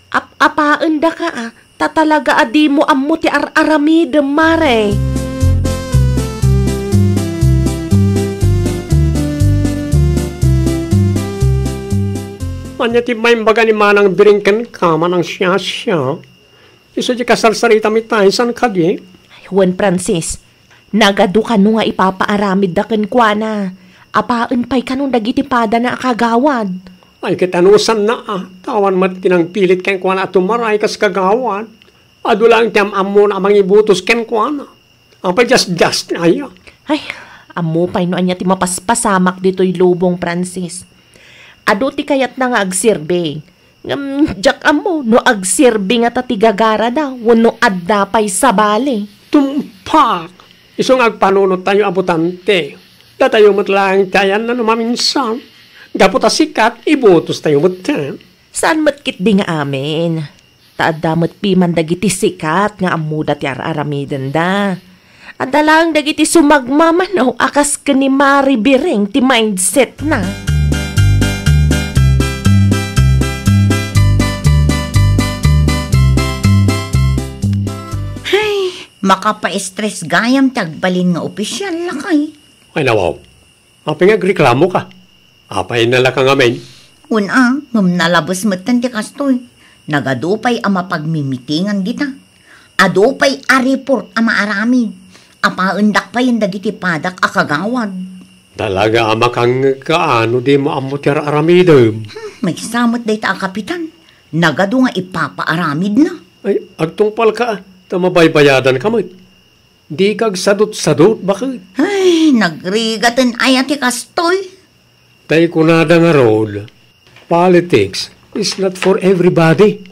Ap-apaendaka a, ta talaga a dimo ammo ti ar-aramidem, Mare. Ania ti maimbaga ni Manang Biring kenka, Manang Siasia? Isu ti kasarsaritam ita, insan kadi? Ay, wen, Francis, nagadu kano nga ipapaaramidda kenkuana. Apaen pay kano dagiti padana a kagawad. Ay, ket anusanna a, ta awan met ti nangpilit kenkuana a tumaray kas kagawad. Adu laeng ti am-ammona a mangibutos kenkuana. Apay, just, just, aya. Ay, ammo pay no ania ti mapaspasamak ditoy lubong, Francis. Adu ti kayatna nga agserbi. Ngem diak ammo no agserbi ngata ti gagarada wenno adda pay sabali. Tumpak! Isu nga agpanunottayo a botante. Datayo met laeng ti ayanna no maminsan. Gapu ta sikat, ibutostayo metten. Saan met ketdi nga amin? Ta adda met piman dagiti sikat nga ammoda ti ar-aramidenda. Adda laeng dagiti sumagmamano a kas ken ni Mare Biring ti mindsetna. Hay, makapaestres gayam ti agbalin nga opisyal, lakay. Ay, nawaw. Apay nga agreklamoka? Apay, nalaka ngamin? Wen a, ngem nalabes metten ti kastoy. Nagadu pay a mapagmimitingan dita. Adu pay a report a maaramid. apaendak payen dagiti padak a kagawad. Talaga a makangngegka a no dimo ammo ti ar-aramidem. Hmm, maysa met dayta a kapitan. Nagadu nga ipapaaramidna. Ay, agtungpalka, ta mabaybayadanka met. Dika agsadutsadut, baket. Ay, nagrigaten aya ti kastoy. Tay kunada ngarud, politics is not for everybody.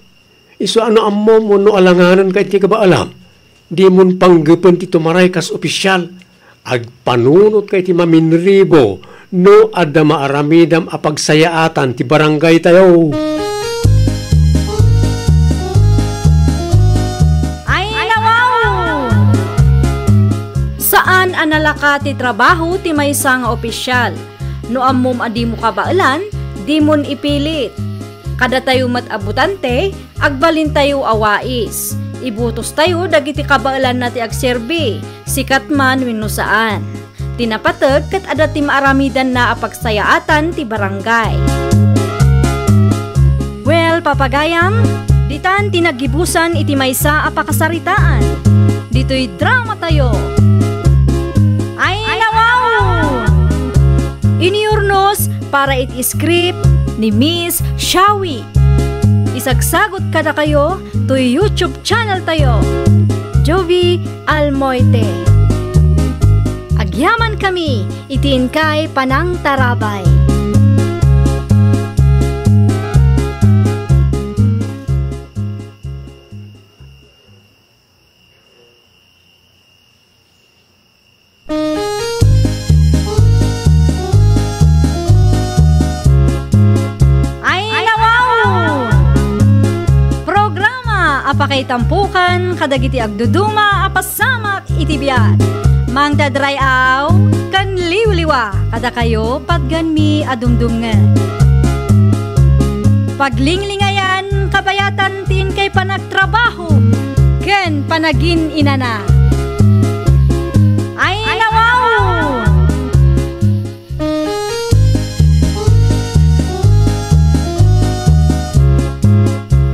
Isu a no ammom wenno alanganenka iti kabaelam, dimon panggepen ti tumaray kas opisial. Agpanunotka iti maminribo no adda maaramidam a pagsayaatan ti barangaytayo. Ay, nawaw! Saan a nalaka ti trabaho ti maysa nga opisial. No ammom a dimo kabaelan, dimon ipilit. Kadatayo met a botante, agbalintayo a wais. Ibotostayo dagiti kabaelanna ti agserbi, sikat man wenno saan. Ti napateg ket adda ti maaramidanna a pagsayaatan ti barangay. Well, papagayam, ditan ti naggibusan iti maysa a pakasaritaan. Ditoy dramatayo. Ay, nawaw! Iniurnos para iti script ni Miss Shawi. Isagsagot kadakayo toy YouTube channel tayo, Jovi Almoite. Agyaman kami iti inkay panangtarabay. Ay, nawaw! Programa a pakaitampokan kadagiti agduduma a pasamak iti biag. Mangted ray-aw ken liwliwa kadakayo patgenmi a dumdumngeg. Paglinglingayan, kabayatan ti inkay panagtrabaho ken panagin-inana. Ay, nawaw!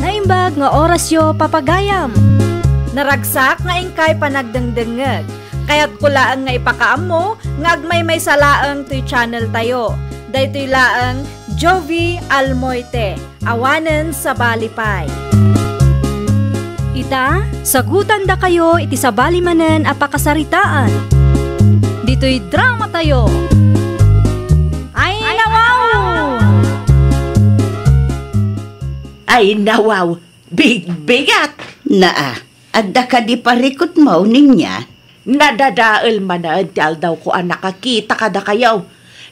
Naimbag nga orasyo, papagayam. Naragsak nga inkay panagdengdengngeg. Kayatko laeng nga ipakaammo nga agmaymaysa laeng toy channel tayo. Daytoy laeng Jovi Almoite, awanen sabali pay. Ita, sagutandakayo iti sabali manen a pakasaritaan. Ditoy dramatayo. Ay, nawaw! Ay, nawaw! Bigbigat! Naa, adda kadi parikutmo, Ninya? Nadadael manen ti aldawko a nakakita kadakayo.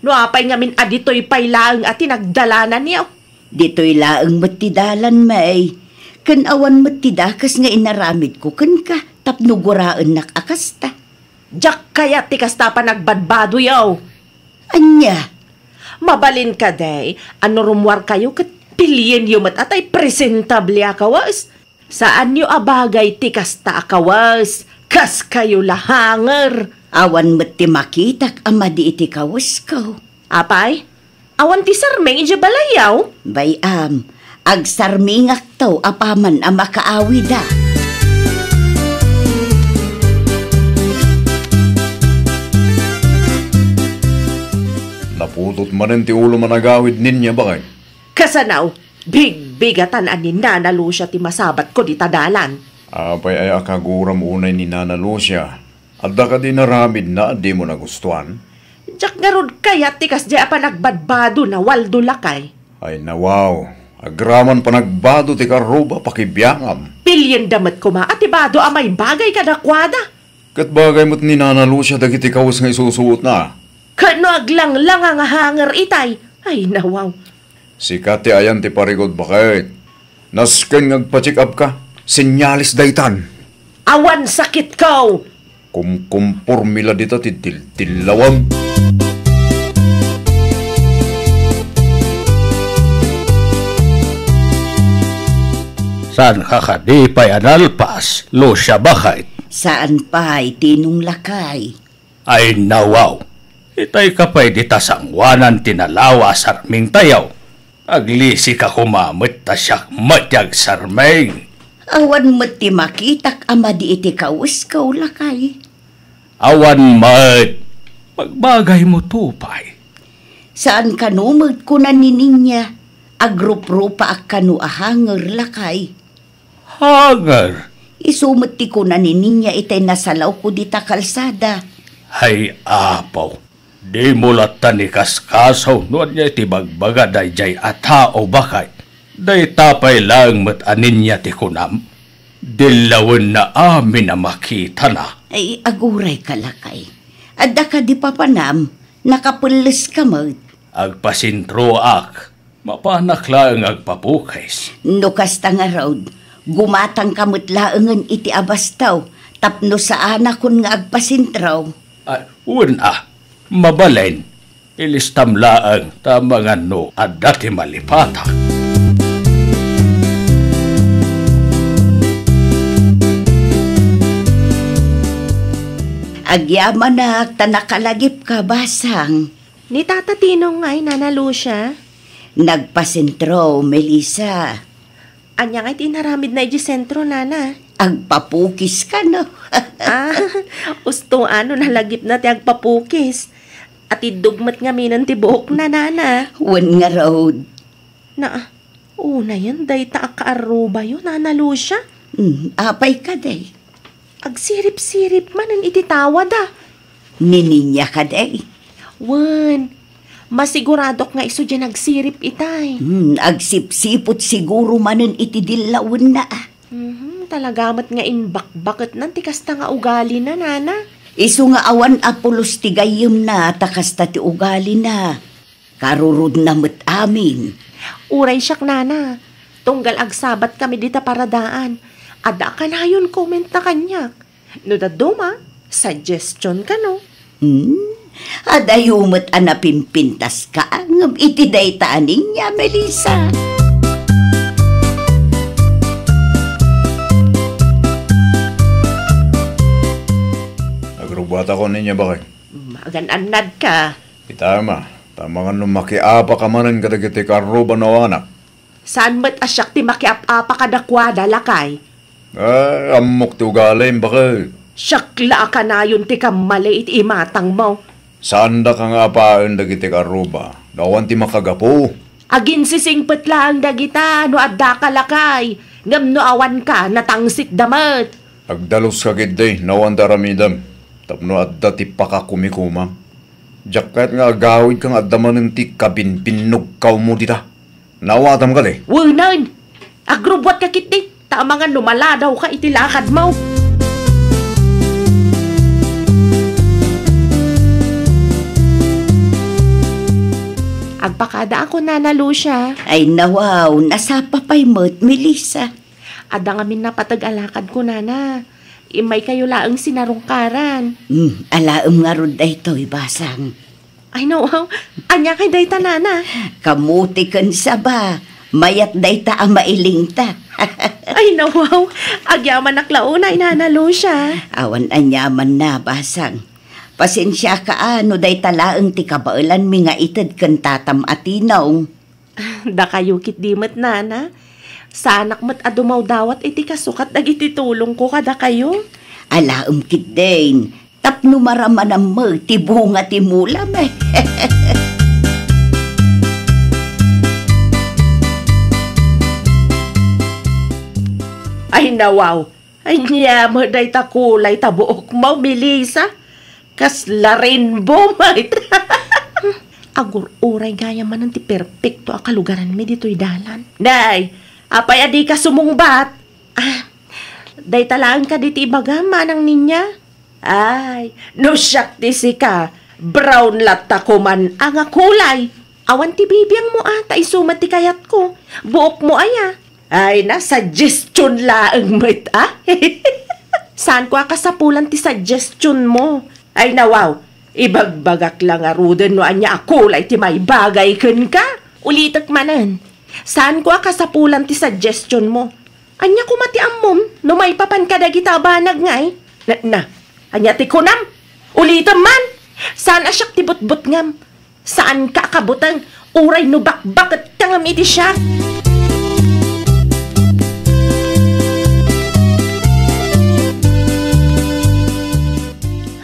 No apay ngamin a ditoy pay laeng a ti nagdalananyo? Ditoy laeng met ti dalan, May. Ken awan met ti dakes nga inaramidko kenka tapno guraennak a kasta. Diak kayat ti kasta a panagbadbadoyo. Ania? Mabalin kadi a no rummuarkayo ket pilienyo met a tay presentable a kawes? Saanyo a bagay ti kasta a kawes, kaskayo la hanger. Awan met ti makitak a madi iti kawesko. Apay, awan ti sarming idiay balayyo? Bay-am, agsarmingakto apaman a makaawida. Naputot manen ti ulom a nagawid, Ninya, baket. Kasano? Bigbigatan a ni Nana Lucia ti masabatko dita dalan. Apay aya a kaguram unay ni Nana Lucia? Adda kadi inaramidna a dimo nagustuan? Diak ngarud kayat ti kasdiay a panagbadbado na Waldo, lakay. Ay nawaw, agraman panagbado ti karruba pakibiangam. Pilienda met koma a ti bado a maibagay kadakuada. Ket bagay met ni Nana Lucia dagiti kawes nga isusuotna. Ket no aglanglanga nga hanger itay, ay nawaw. Sika ti ayan ti parikut, baket. Nasken nga agpa-check up ka. Senyales daytan. Awan sakitko! Kumkumporme la dita ti dildillawem. Saan ka kadi pay a nalpas, Lucia, baket? Saan pay, Tinong, lakay. Ay nawaw, itay ka pay dita sangoanan ti nalawa a sarmingtayo. Aglisi ka koma met ta siak met ti agsarming. Awan met ti makitak a madi iti kawesko, lakay. Awan met. Magbagaymo to pay. Saan kano met, kuna ni Ninya. Agruprupaak kano a hanger, lakay. Hanger? Isu met ti kuna ni Ninya itay nasalawko dita kalsada. Ay, Apo, dimo latta ni kaskasaw no ania ti bagbaga daydiay a tao, baket. Dayta pay laeng met a Ninya ti kunam. Dillawenna amin a makitana. Ay, agurayka, lakay. Adda kadi papanam, nakapelleska met. Agpasentroak. Mapanak laeng agpapukis. No kasta ngarud, gumatangka met laengen iti abastaw tapno saanakon nga agpasentro. Ah, wen a, mabalin. Ilistam laeng ta mangan no adda ti malipatan. Agyamanak ta nakalagipka, Basang. Ni Tata Tinong ngay, Nana Lucia? Nagpasentro, Melissa. Ania ngay ti inaramidna idiay sentro, Nana? Agpapukis kano. Ah, usto no nalagipna ti agpapukis. Atiddog met ngaminen ti buokna, Nana. Wen ngarud. Na, unayen dayta a kaarrubayo, Nana Lucia? Hmm, apay kadi? Agsirip-sirip manen iti tawada. Ni Ninya kadi? Wen, masiguradok nga isu diay nagsirip itay. Hmm, agsipsiput siguro manen iti dillawenna, a. Mhm, talaga met nga imbakbaketnan ti kasta nga ugalina, Nana. Isu nga awan a pulos ti gayyemna, ta kasta ti ugalina. Karurudna met amin. Uray siak, Nana. Tunggal agsabatkami dita paradaan, adda a kanayon komentna kaniak. No dadduma, suggestion kano. Hmm? Adayo met a napimpintaska, ngem iti dayta a Ninya, Melissa. Agrubbuatakon, Ninya, baket. Magan-annadka. Ita, ma, ta mangan no makiapaka manen kadagiti kaarruba no awanak. Saan met a siak ti makiap-apa kadakuada, lakay? Ay, ammok ti ugalim, baket. Siak la a kanayon ti kammali iti imatangmo. Saandaka nga apaen dagiti kaarruba no awan ti makagapu. Aginsisingpet laeng dagita no addaka, lakay, ngem no awanka, natangsitda met. Agdaluska ketdi no awan ti aramidem tapno adda ti pakakumikomam. Diak kayat nga agawidka nga adda manen ti kabinbinnugkawmo dita. Naawatam kadi? Wenen! Agrubbuatka ketdi, ta amangan no maladawka iti lakadmo. Agpakadaakon, Nana Lucia. Ay, nawaw, nasapa pay met, Melissa. Adda ngamin napateg a lakadko, Nana. Immaykayo laeng sinarungkaran. Hmm, alaem ngarud daytoy, Basang. Ay, nawaw. Ania kay dayta, Nana? Kamote ken saba. Mayat dayta a mailingta. Ay, nawaw. Agyamanak la unay, Nana Lucia. Awan aniamanna, Basang. Pasensiaka a no dayta laeng ti kabaelanmi nga ited ken tatam a Tinong. Dakayo ketdi met, Nana. Saanak met a dumawdawat iti kasukat dagiti tulongko kadakayo. Alaem ketdin, tapno maramanam met ti bunga ti mulam, eh. Ay, nawaw. Ania met dayta kulay ta buokmo, Melissa? Kasla rainbow met. Agur-uray gayam manen ti perpekto a kalugaranmi ditoy dalan. Nay, apay a dika sumungbat? Ah, dayta laeng kadi ti ibagam, Manang Ninya? Ay, no siak ti sika, brown latta koman a nga kulay. Awan ti bibiangmo a, ta isu met ti kayatko. Buokmo aya. Ay, na, suggestion laeng met, a? Saanko a kasapulan ti suggestionmo. Ay, nawaw, ibagbagak la ngaruden no ania a kulay ti maibagay kenka. Ulitek manen, saanko a kasapulan ti suggestionmo. Ania koma ti ammom no maipapan kadagita a banag ngay? Na, na, ania ti kunam? Ulitem man! Saan a siak ti butbutngam. Saanka a kabuteng, uray no bakbaketka ngem iti siak.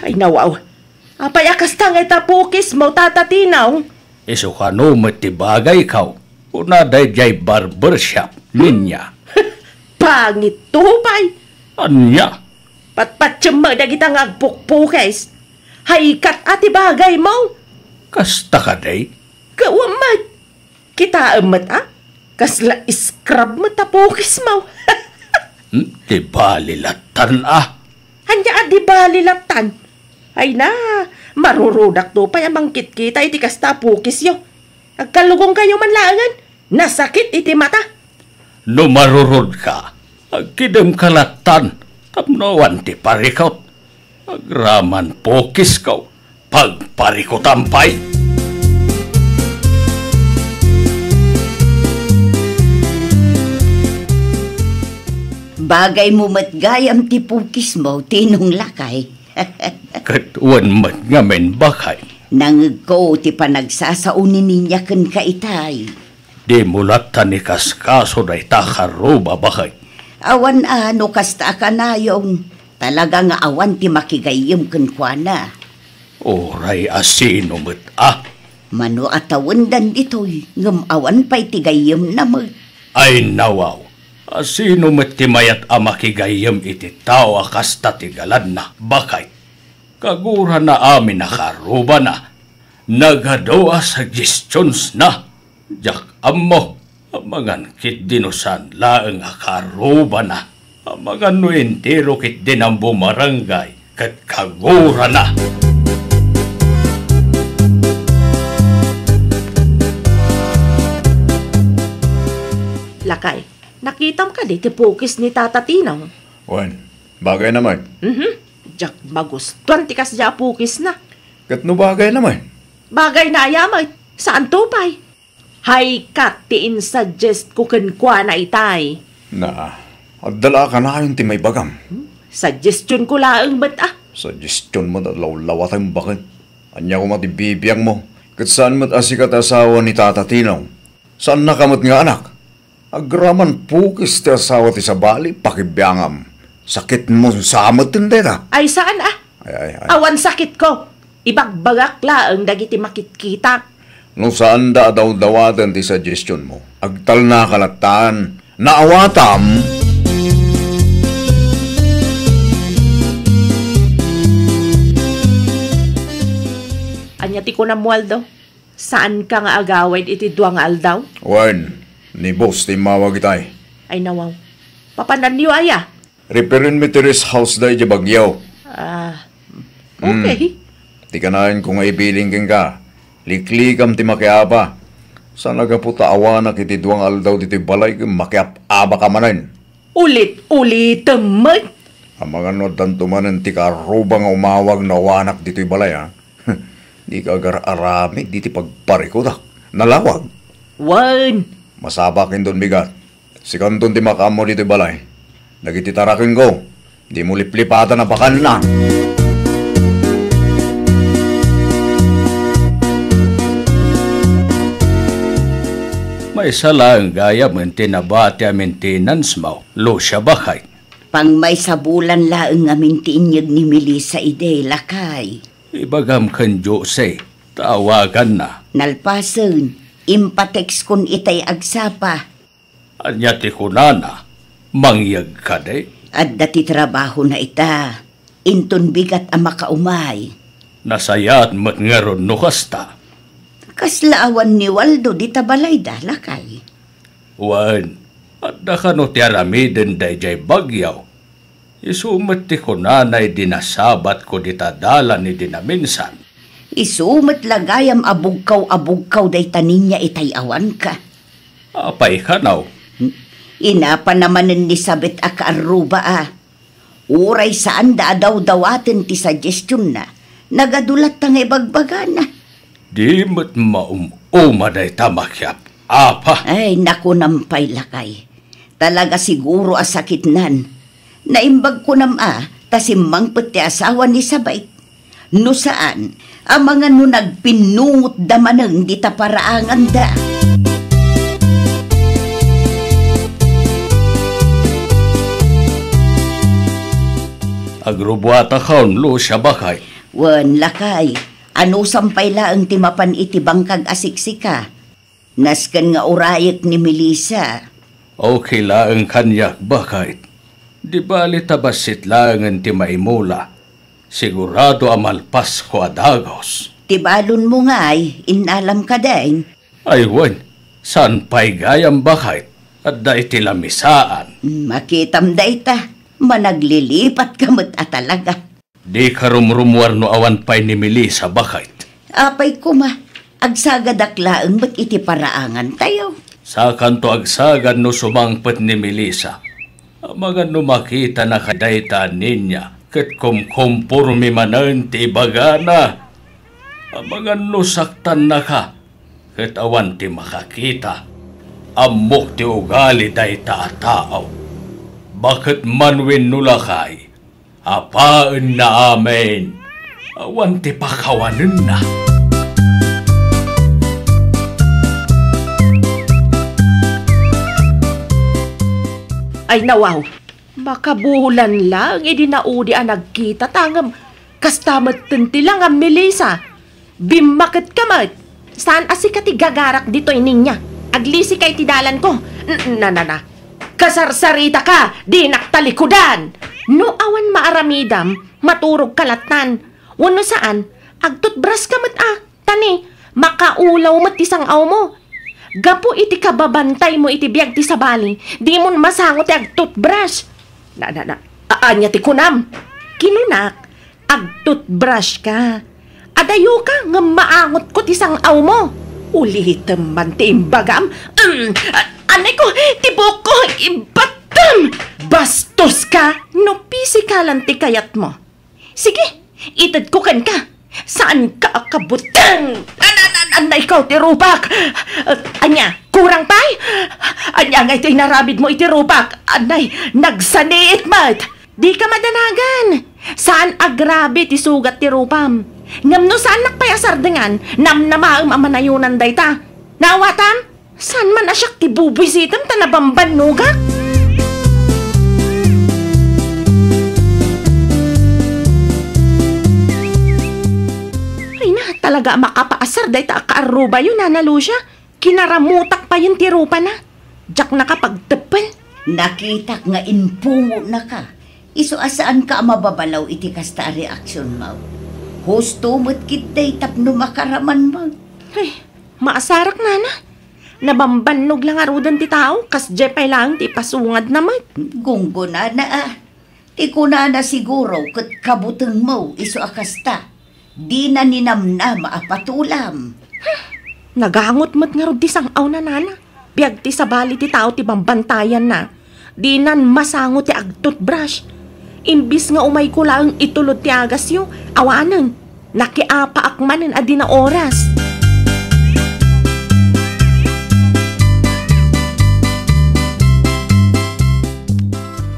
Ay, Nawaw, apay a kasta nga ita pukismo, Tata Tinong? Isu kano met ti bagayko, kuna daydiay barbershop, Ninya. Pangit to pay. Ania? Patpatiem met dagita nga agpukpukis. Haykat a ti bagaymo. Kasta kadi? Kawa met. Kitaem met a, kasla scrub met a pukismo. Hmm, di bali lattan a. Ania a di bali lattan? Ay na, marurodakto pay a mangkitkita iti kasta a pukisyo. Agkalugongkayo man laengen, nasakit iti mata. No marurodka, agkidemka lattan, tapno awan ti parikut. Agraman pukisko, pagparikutam pay. Bagaymo met gayam ti pukismo, Tinong lakay. Ket wen met ngamin, bakay. Nangegko ti panagsasao ni Ninya kenka itay. Dimo lattan ikaskaso dayta a karruba, bakay. Awan a no kasta a kanayon, talaga nga awan ti makigayyem kenkuana. Uray a sino met a. Mano a tawendan ditoy, ngem awan pay ti gayyemna met. Ay nawaw, a sino met ti mayat a makigayyem iti tao a kasta ti galadna, bakay? Kagurana amin a karrubana, nagadu a suggestions na. Diak ammo, amangan ketdi no saan laeng a karrubana. Amangan no entero ketdi a bumarangay ket kagurana. Lakay, nakitam kadi ti pukis ni Tata Tinong? Wen, bagayna met. Mhm. Diak magustuan ti kasdiay a pukisna. Ket no bagayna met? Bagayna aya met? Saanto pay? Haykat ti insuggest ko kenkuana itay. Na, adda la a kanayon ti maibagam. Hmm? Suggestion ko laeng met a. Suggestion met a lawlawatem baket. Ania koma ti bibiangmo? Ket saan met a sika ti asawa ni Tata Tinong? Saannaka met nga anak? Agraman pukis ti asawa ti sabali, pakibiangam. Sakitmo sa met dayta. Ay, saan a? Ay, ay, ay. Awan sakitko. Ibagbagak laeng dagiti makitkitak. No saanda a dawdawaten ti suggestionmo, agtalnaka lattan. Naawatam. Ania ti kunam, Waldo? Saanka nga agawid iti dua nga aldaw? Wen, ni boss ti immawag itay. Ay, nawaw. Papananyo aya? Reparenmi ti rest house da idiay Baguio. Ah, hmm, okay. Ti kanayon ko nga ibilin kenka, liklikam ti makiapa. Saan a gapu ta awanak iti dua nga aldaw ditoy balay ket makiap-abaka manen. Ulit-ulitem met. Amangan no addanto manen ti karruba nga umawag no awanak ditoy balay, a? Dika agar-aramid iti pagparikutak. Nalawag. Wen. Masapakindon bigat. Sikanton ti makaammo ditoy balay. Dagiti tarakenko, dimo liplipatan a bakanna. Maysa laeng gayam ti nabati a maintenance mo, Lucia, bakay. Pangmaysa bulan laeng ngamin ti inyeg ni Melissa idi, lakay. Ibagam ken Jose, ta awaganna. Nalpasen, impatekskon itay agsapa. Ania ti kunana? Mangyeg kadi? Adda ti trabahona ita. Inton bigat a makaumay. Nasayaat met ngarud no kasta. Kasla awan ni Waldo dita balayda, lakay? Wen, adda kano ti aramiden daydiay Baguio? Isu met ti kunana idi nasabatko dita dalan idi naminsan. Isu met la gayam a bugkaw a bugkaw dayta Ninya itay awanka. Apay kano? Inapana manen ni Sabet a kaarruba a. Uray saanda a dawdawaten ti suggestionna, nagadu latta nga ibagbagana. Di met maum-uma dayta makiap-apa. Ay, nakunam pay, lakay. Talaga siguro a sakitnan. Naimbag kunam a, ta simmangpet ti asawa ni Sabet. No saan, amangan no nagpinnungotda manen dita paraanganda. Agrubuatakon, Lucia, bakay. Wen, lakay, anusam pay laeng ti mapan iti bangkag a siksika? Nasken nga urayek ni Melissa. Okay laeng kaniak, baket. Di bali ta bassit laengen ti maimula. Sigurado a malpasko a dagus. Ti balonmo ngay, innalam kadin? Ay wen, saan pay gayam, baket? Adda iti lamisaan. Makitam dayta, managlilipatka met a talaga. Dika rumrumuar no awan pay ni Melissa, baket. Apay koma, agsagadak laeng met iti paraangantayo. Sakanto agsagad no sumangpet ni Melissa. Amangan no makitanaka dayta a ninia ket kumkomporme manen ti ibagana. Amangan no saktannaka ket awan ti makakita. Ammok ti ugali dayta a tao. Baket man wenno lakay, apaenna amin. Awan ti pakawanenna. Ay nawaw, makabulan laeng idi naudi a nagkita ta ngem kasta metten ti langam, Melissa. Bimmaketka met. Saan a sika ti gagarak ditoy, ninia. Aglisika iti dalanko. N-, na, na, na. Kasarsaritaka, dinak talikudan. No awan maaramidam, maturogka lattan. Wenno saan, agtutbraska met a. Ta ni, makaulaw met ti sang-awmo. Gapu iti kababantaymo iti biag ti sabali, dimon masango ti agtutbrush. Na, na, na, a-, ania ti kunam? Kinunak, agtutbrush ka. Adayoka ngem maangotko ti sang-awmo. Ulitem man ti imbagam. Mm, a-, anay ko, ti buokko, ibattam! Bastos ka! No pisikalan ti kayatmo. Sige, itedko kenka. Saanka a kabuteng? An-, an-, an-, anay ko ti rupak! Ania, kurang pay? Ania ngay ti inaramidmo iti rupak? Anay, nagsaniit met! Dika madanagan! Saan a grabe ti sugat ti rupam. Ngem no saannak pay a sardengan, namnamaem a manayonan dayta. Naawatam? Saan man a siak ti bubuisitem ta nabambannogak? Ay na, talaga a makapaasar dayta a kaarrubayo, Nana Lucia. Kinaramutak payen ti rupana. Diak nakapagteppel. Nakitak nga impungonaka. Isu a saanka a mababalaw iti kasta a reaksionmo. Husto met ketdi tapno makaramanmo. Ay, maasarak, Nana. Nabambannog la ngaruden ti tao, kasdiay pay laeng ti ipasungadna met. Gunggonana a. Ti kunana siguro ket kabutengmo isu a kasta. Dina ninamnama a patulam. Nagangot met ngarud ti sang-awna, Nana. Biag ti sabali ti tao ti bambantayanna. Dinan masango ti agtutbrush. Imbis nga umayko laeng itulod ti agasyo, awanen. Nakiapaak manen a dina oras.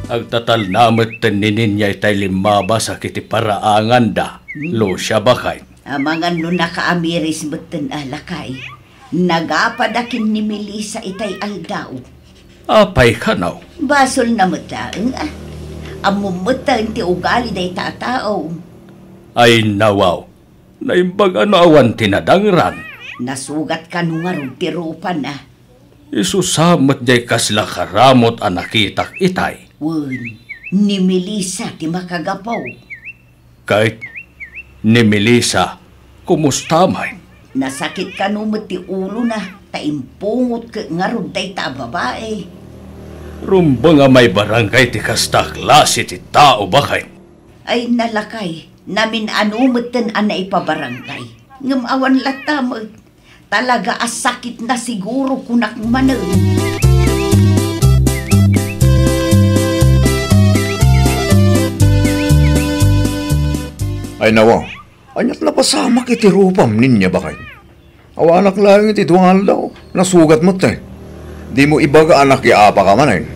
Agtatalna metten ni Ninya itay limmabas a kiti paraanganda, Lucia, baket. Amangan no nakaamiris metten a lakay. Nagapad a ken ni Melissa itay aldaw. Apay kano? Basolna met laeng a. Ammom metten ti ugali dayta a tao. Ay nawaw, naimbag a no awan ti nadangran. Nasugat kano ngarud ti rupana? Isu sa met diay kasla karamot a nakitak itay. Wen, ni Melissa ti makagapu. Ket ni Melissa, kumusta met? Nasakit kano met ti ulona ta impungot ket ngarud dayta a babai. Rumbeng a maibarangay ti kasta a klase ti tao, baket. Ay, nalakay, namin-ano metten a naipabarangay. Ngem awan latta met. Talaga a sakitna siguro, kunak manen. Ay nawa, aniat napasamak iti rupam, Ninya, baket? Awanak laeng iti dua nga aldaw, nasugat met, eh. Dimo ibaga a nakiapaka manen.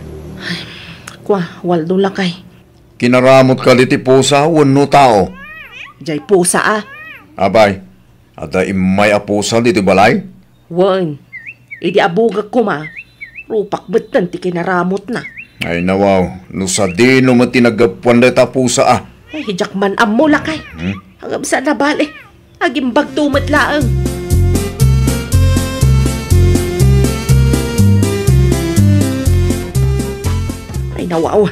Kua, Waldo, lakay. Kinaramot kadi ti pusa wenno tao? Diay pusa a. Apay, adda immay a pusa ditoy balay? Wen. Idi abugak koma, rupak metten ti kinaramotna. Ay nawaw, no sadino met ti naggapuan dayta a pusa a. Ay, diak man ammo, lakay. Hmm? Ngem saan a bale, agimbagto met laeng. Ay, nawaw,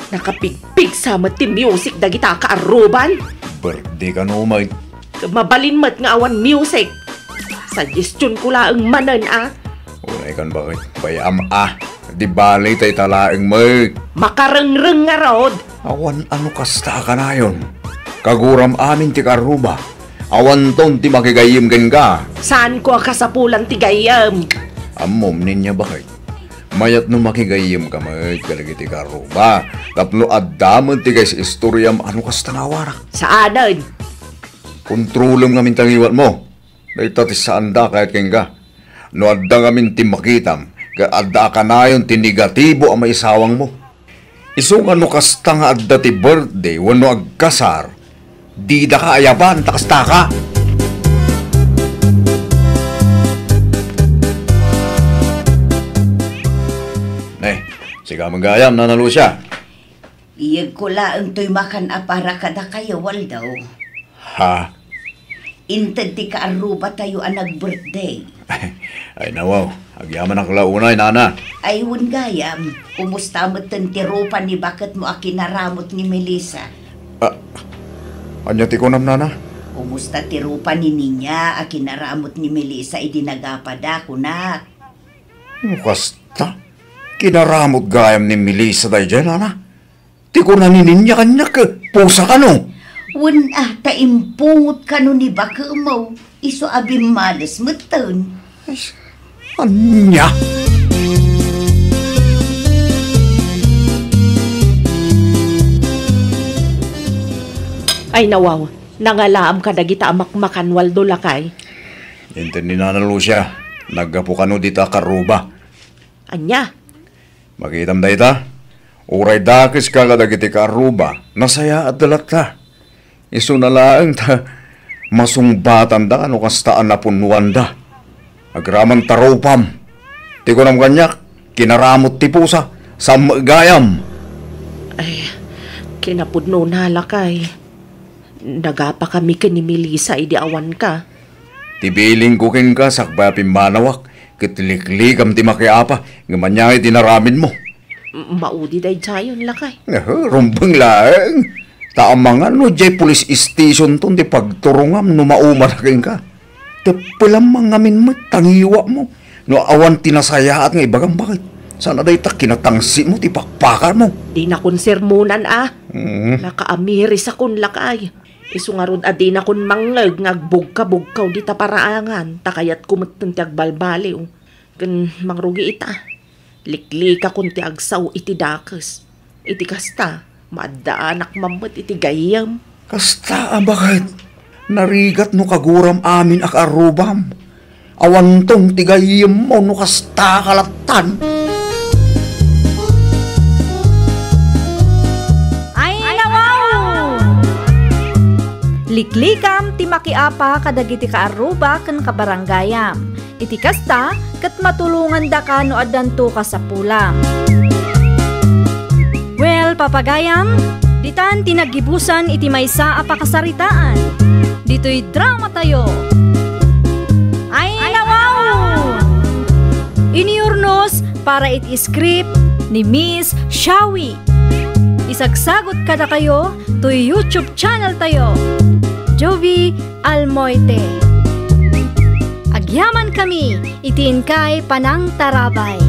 nakapigpigsa met ti music dagita kaarruban. Birthday kano met. Mabalin met nga awan music. Suggestion ko laeng manen a. Unay kan bakit? Bay-am a. Di bale ta ita laeng met. Makarengreng ngarud. Awan ano kasta a kanayon. Kaguram amin ti kaarruba. Awanton ti makigayyem kenka. Saanko a kasapulan ti gayyem? Ammom, Ninya, bakit? Mayat no makigayyemka met kadagiti kaarruba. Tapno adda met ti kaistoriam ano kasta nga awanak. Saanen? Kontrolem ngamin ti ngiwatmo. Dayta ti saanda a kayat kenka. No adda ngamin ti makitam, ket adda a kanayon ti negatibo a maisawangmo. Isu nga no kasta nga adda ti birthday wenno agkasar, didaka ayaban ta kastaka. Ne, sika met gayam, Nana Lucia. Biyagko laeng toy makan a para kadakayo, Waldo. Ha? Inted ti kaarrubatayo a nag-birthday. Ay, nawaw. Agyamanak la unay, Nana. Ay, wen gayam, kumusta metten ti rupa ni baketmo a kinaramut ni Melissa? Ah, ania ti kunam, Nana? Kumusta ti rupa ni Ninya a kinaramut ni Melissa idi nagapada, kunak? No kasta, kinaramut gayam ni Melissa daydiay, Nana. Ti kuna ni Ninya kaniak, pusa kano? Wen a, ta impungot kano ni bakemo, isu a bimmales metten. Ay, ania? Ay, nawaw, nangalaam kadagita a makmakan, Waldo, lakay. Inted ni Nana Lucia, naggapu kano dita a kaarruba. Ania? Makitam dayta. Uray dakeska kadagiti kaarruba, nasayaat da latta. Isuna laeng ta masungbatanda no kasta a napunnoanda. Agraman ta rupam. Ti kunam kaniak, kinaramut ti pusa, saan met gayam. Ay, kinapudnona, lakay. Nagapakami ken ni Melissa idi awanka. Ti bilingko kenka sakbay a pimmanawak, ket liklikam ti makiapa, ngem ania ngay ti inaramidmo? M-, maudi daydiayen, lakay. Aha, rumbeng laeng. Ta amangan no diay police stationton ti pagturongam no maumana kenka. Teppelam man ngamin met ta ngiwatmo. No awan ti nasayaat nga ibagam, bakit? Saan a dayta kinatangsit mo ti pakpakar mo? Dinakon sermonan a. Mm. Nakaamiris akon, lakay. Isu ngarud a dinakon mangngeg nga agbugkabugkaw dita paraangan, ta kayatko metten ti agbalbaliw. Ken mangrugi ita, liklikakon ti agsao iti dakes. Iti kasta, maaddaanak man met iti gayyem. Kasta a baket, narigat no kaguram amin a kaarrubam. Awanton ti gayyemmo no kasta a kalattan. Ay, nawaw! Liklikam ti makiapa kadagiti kaarruba ken kabaranggayam. Iti kasta, ket matulongandaka no addanto kasapulam. Well, papagayam, ditan ti naggibusan iti maysa a pakasaritaan. Ditoy dramatayo. Ay, nawaw! Iniurnos para iti script ni Miss Shawi. Isagsagot kadakayo toy YouTube channel tayo, Jovi Almoite. Agyaman kami iti inkay panangtarabay.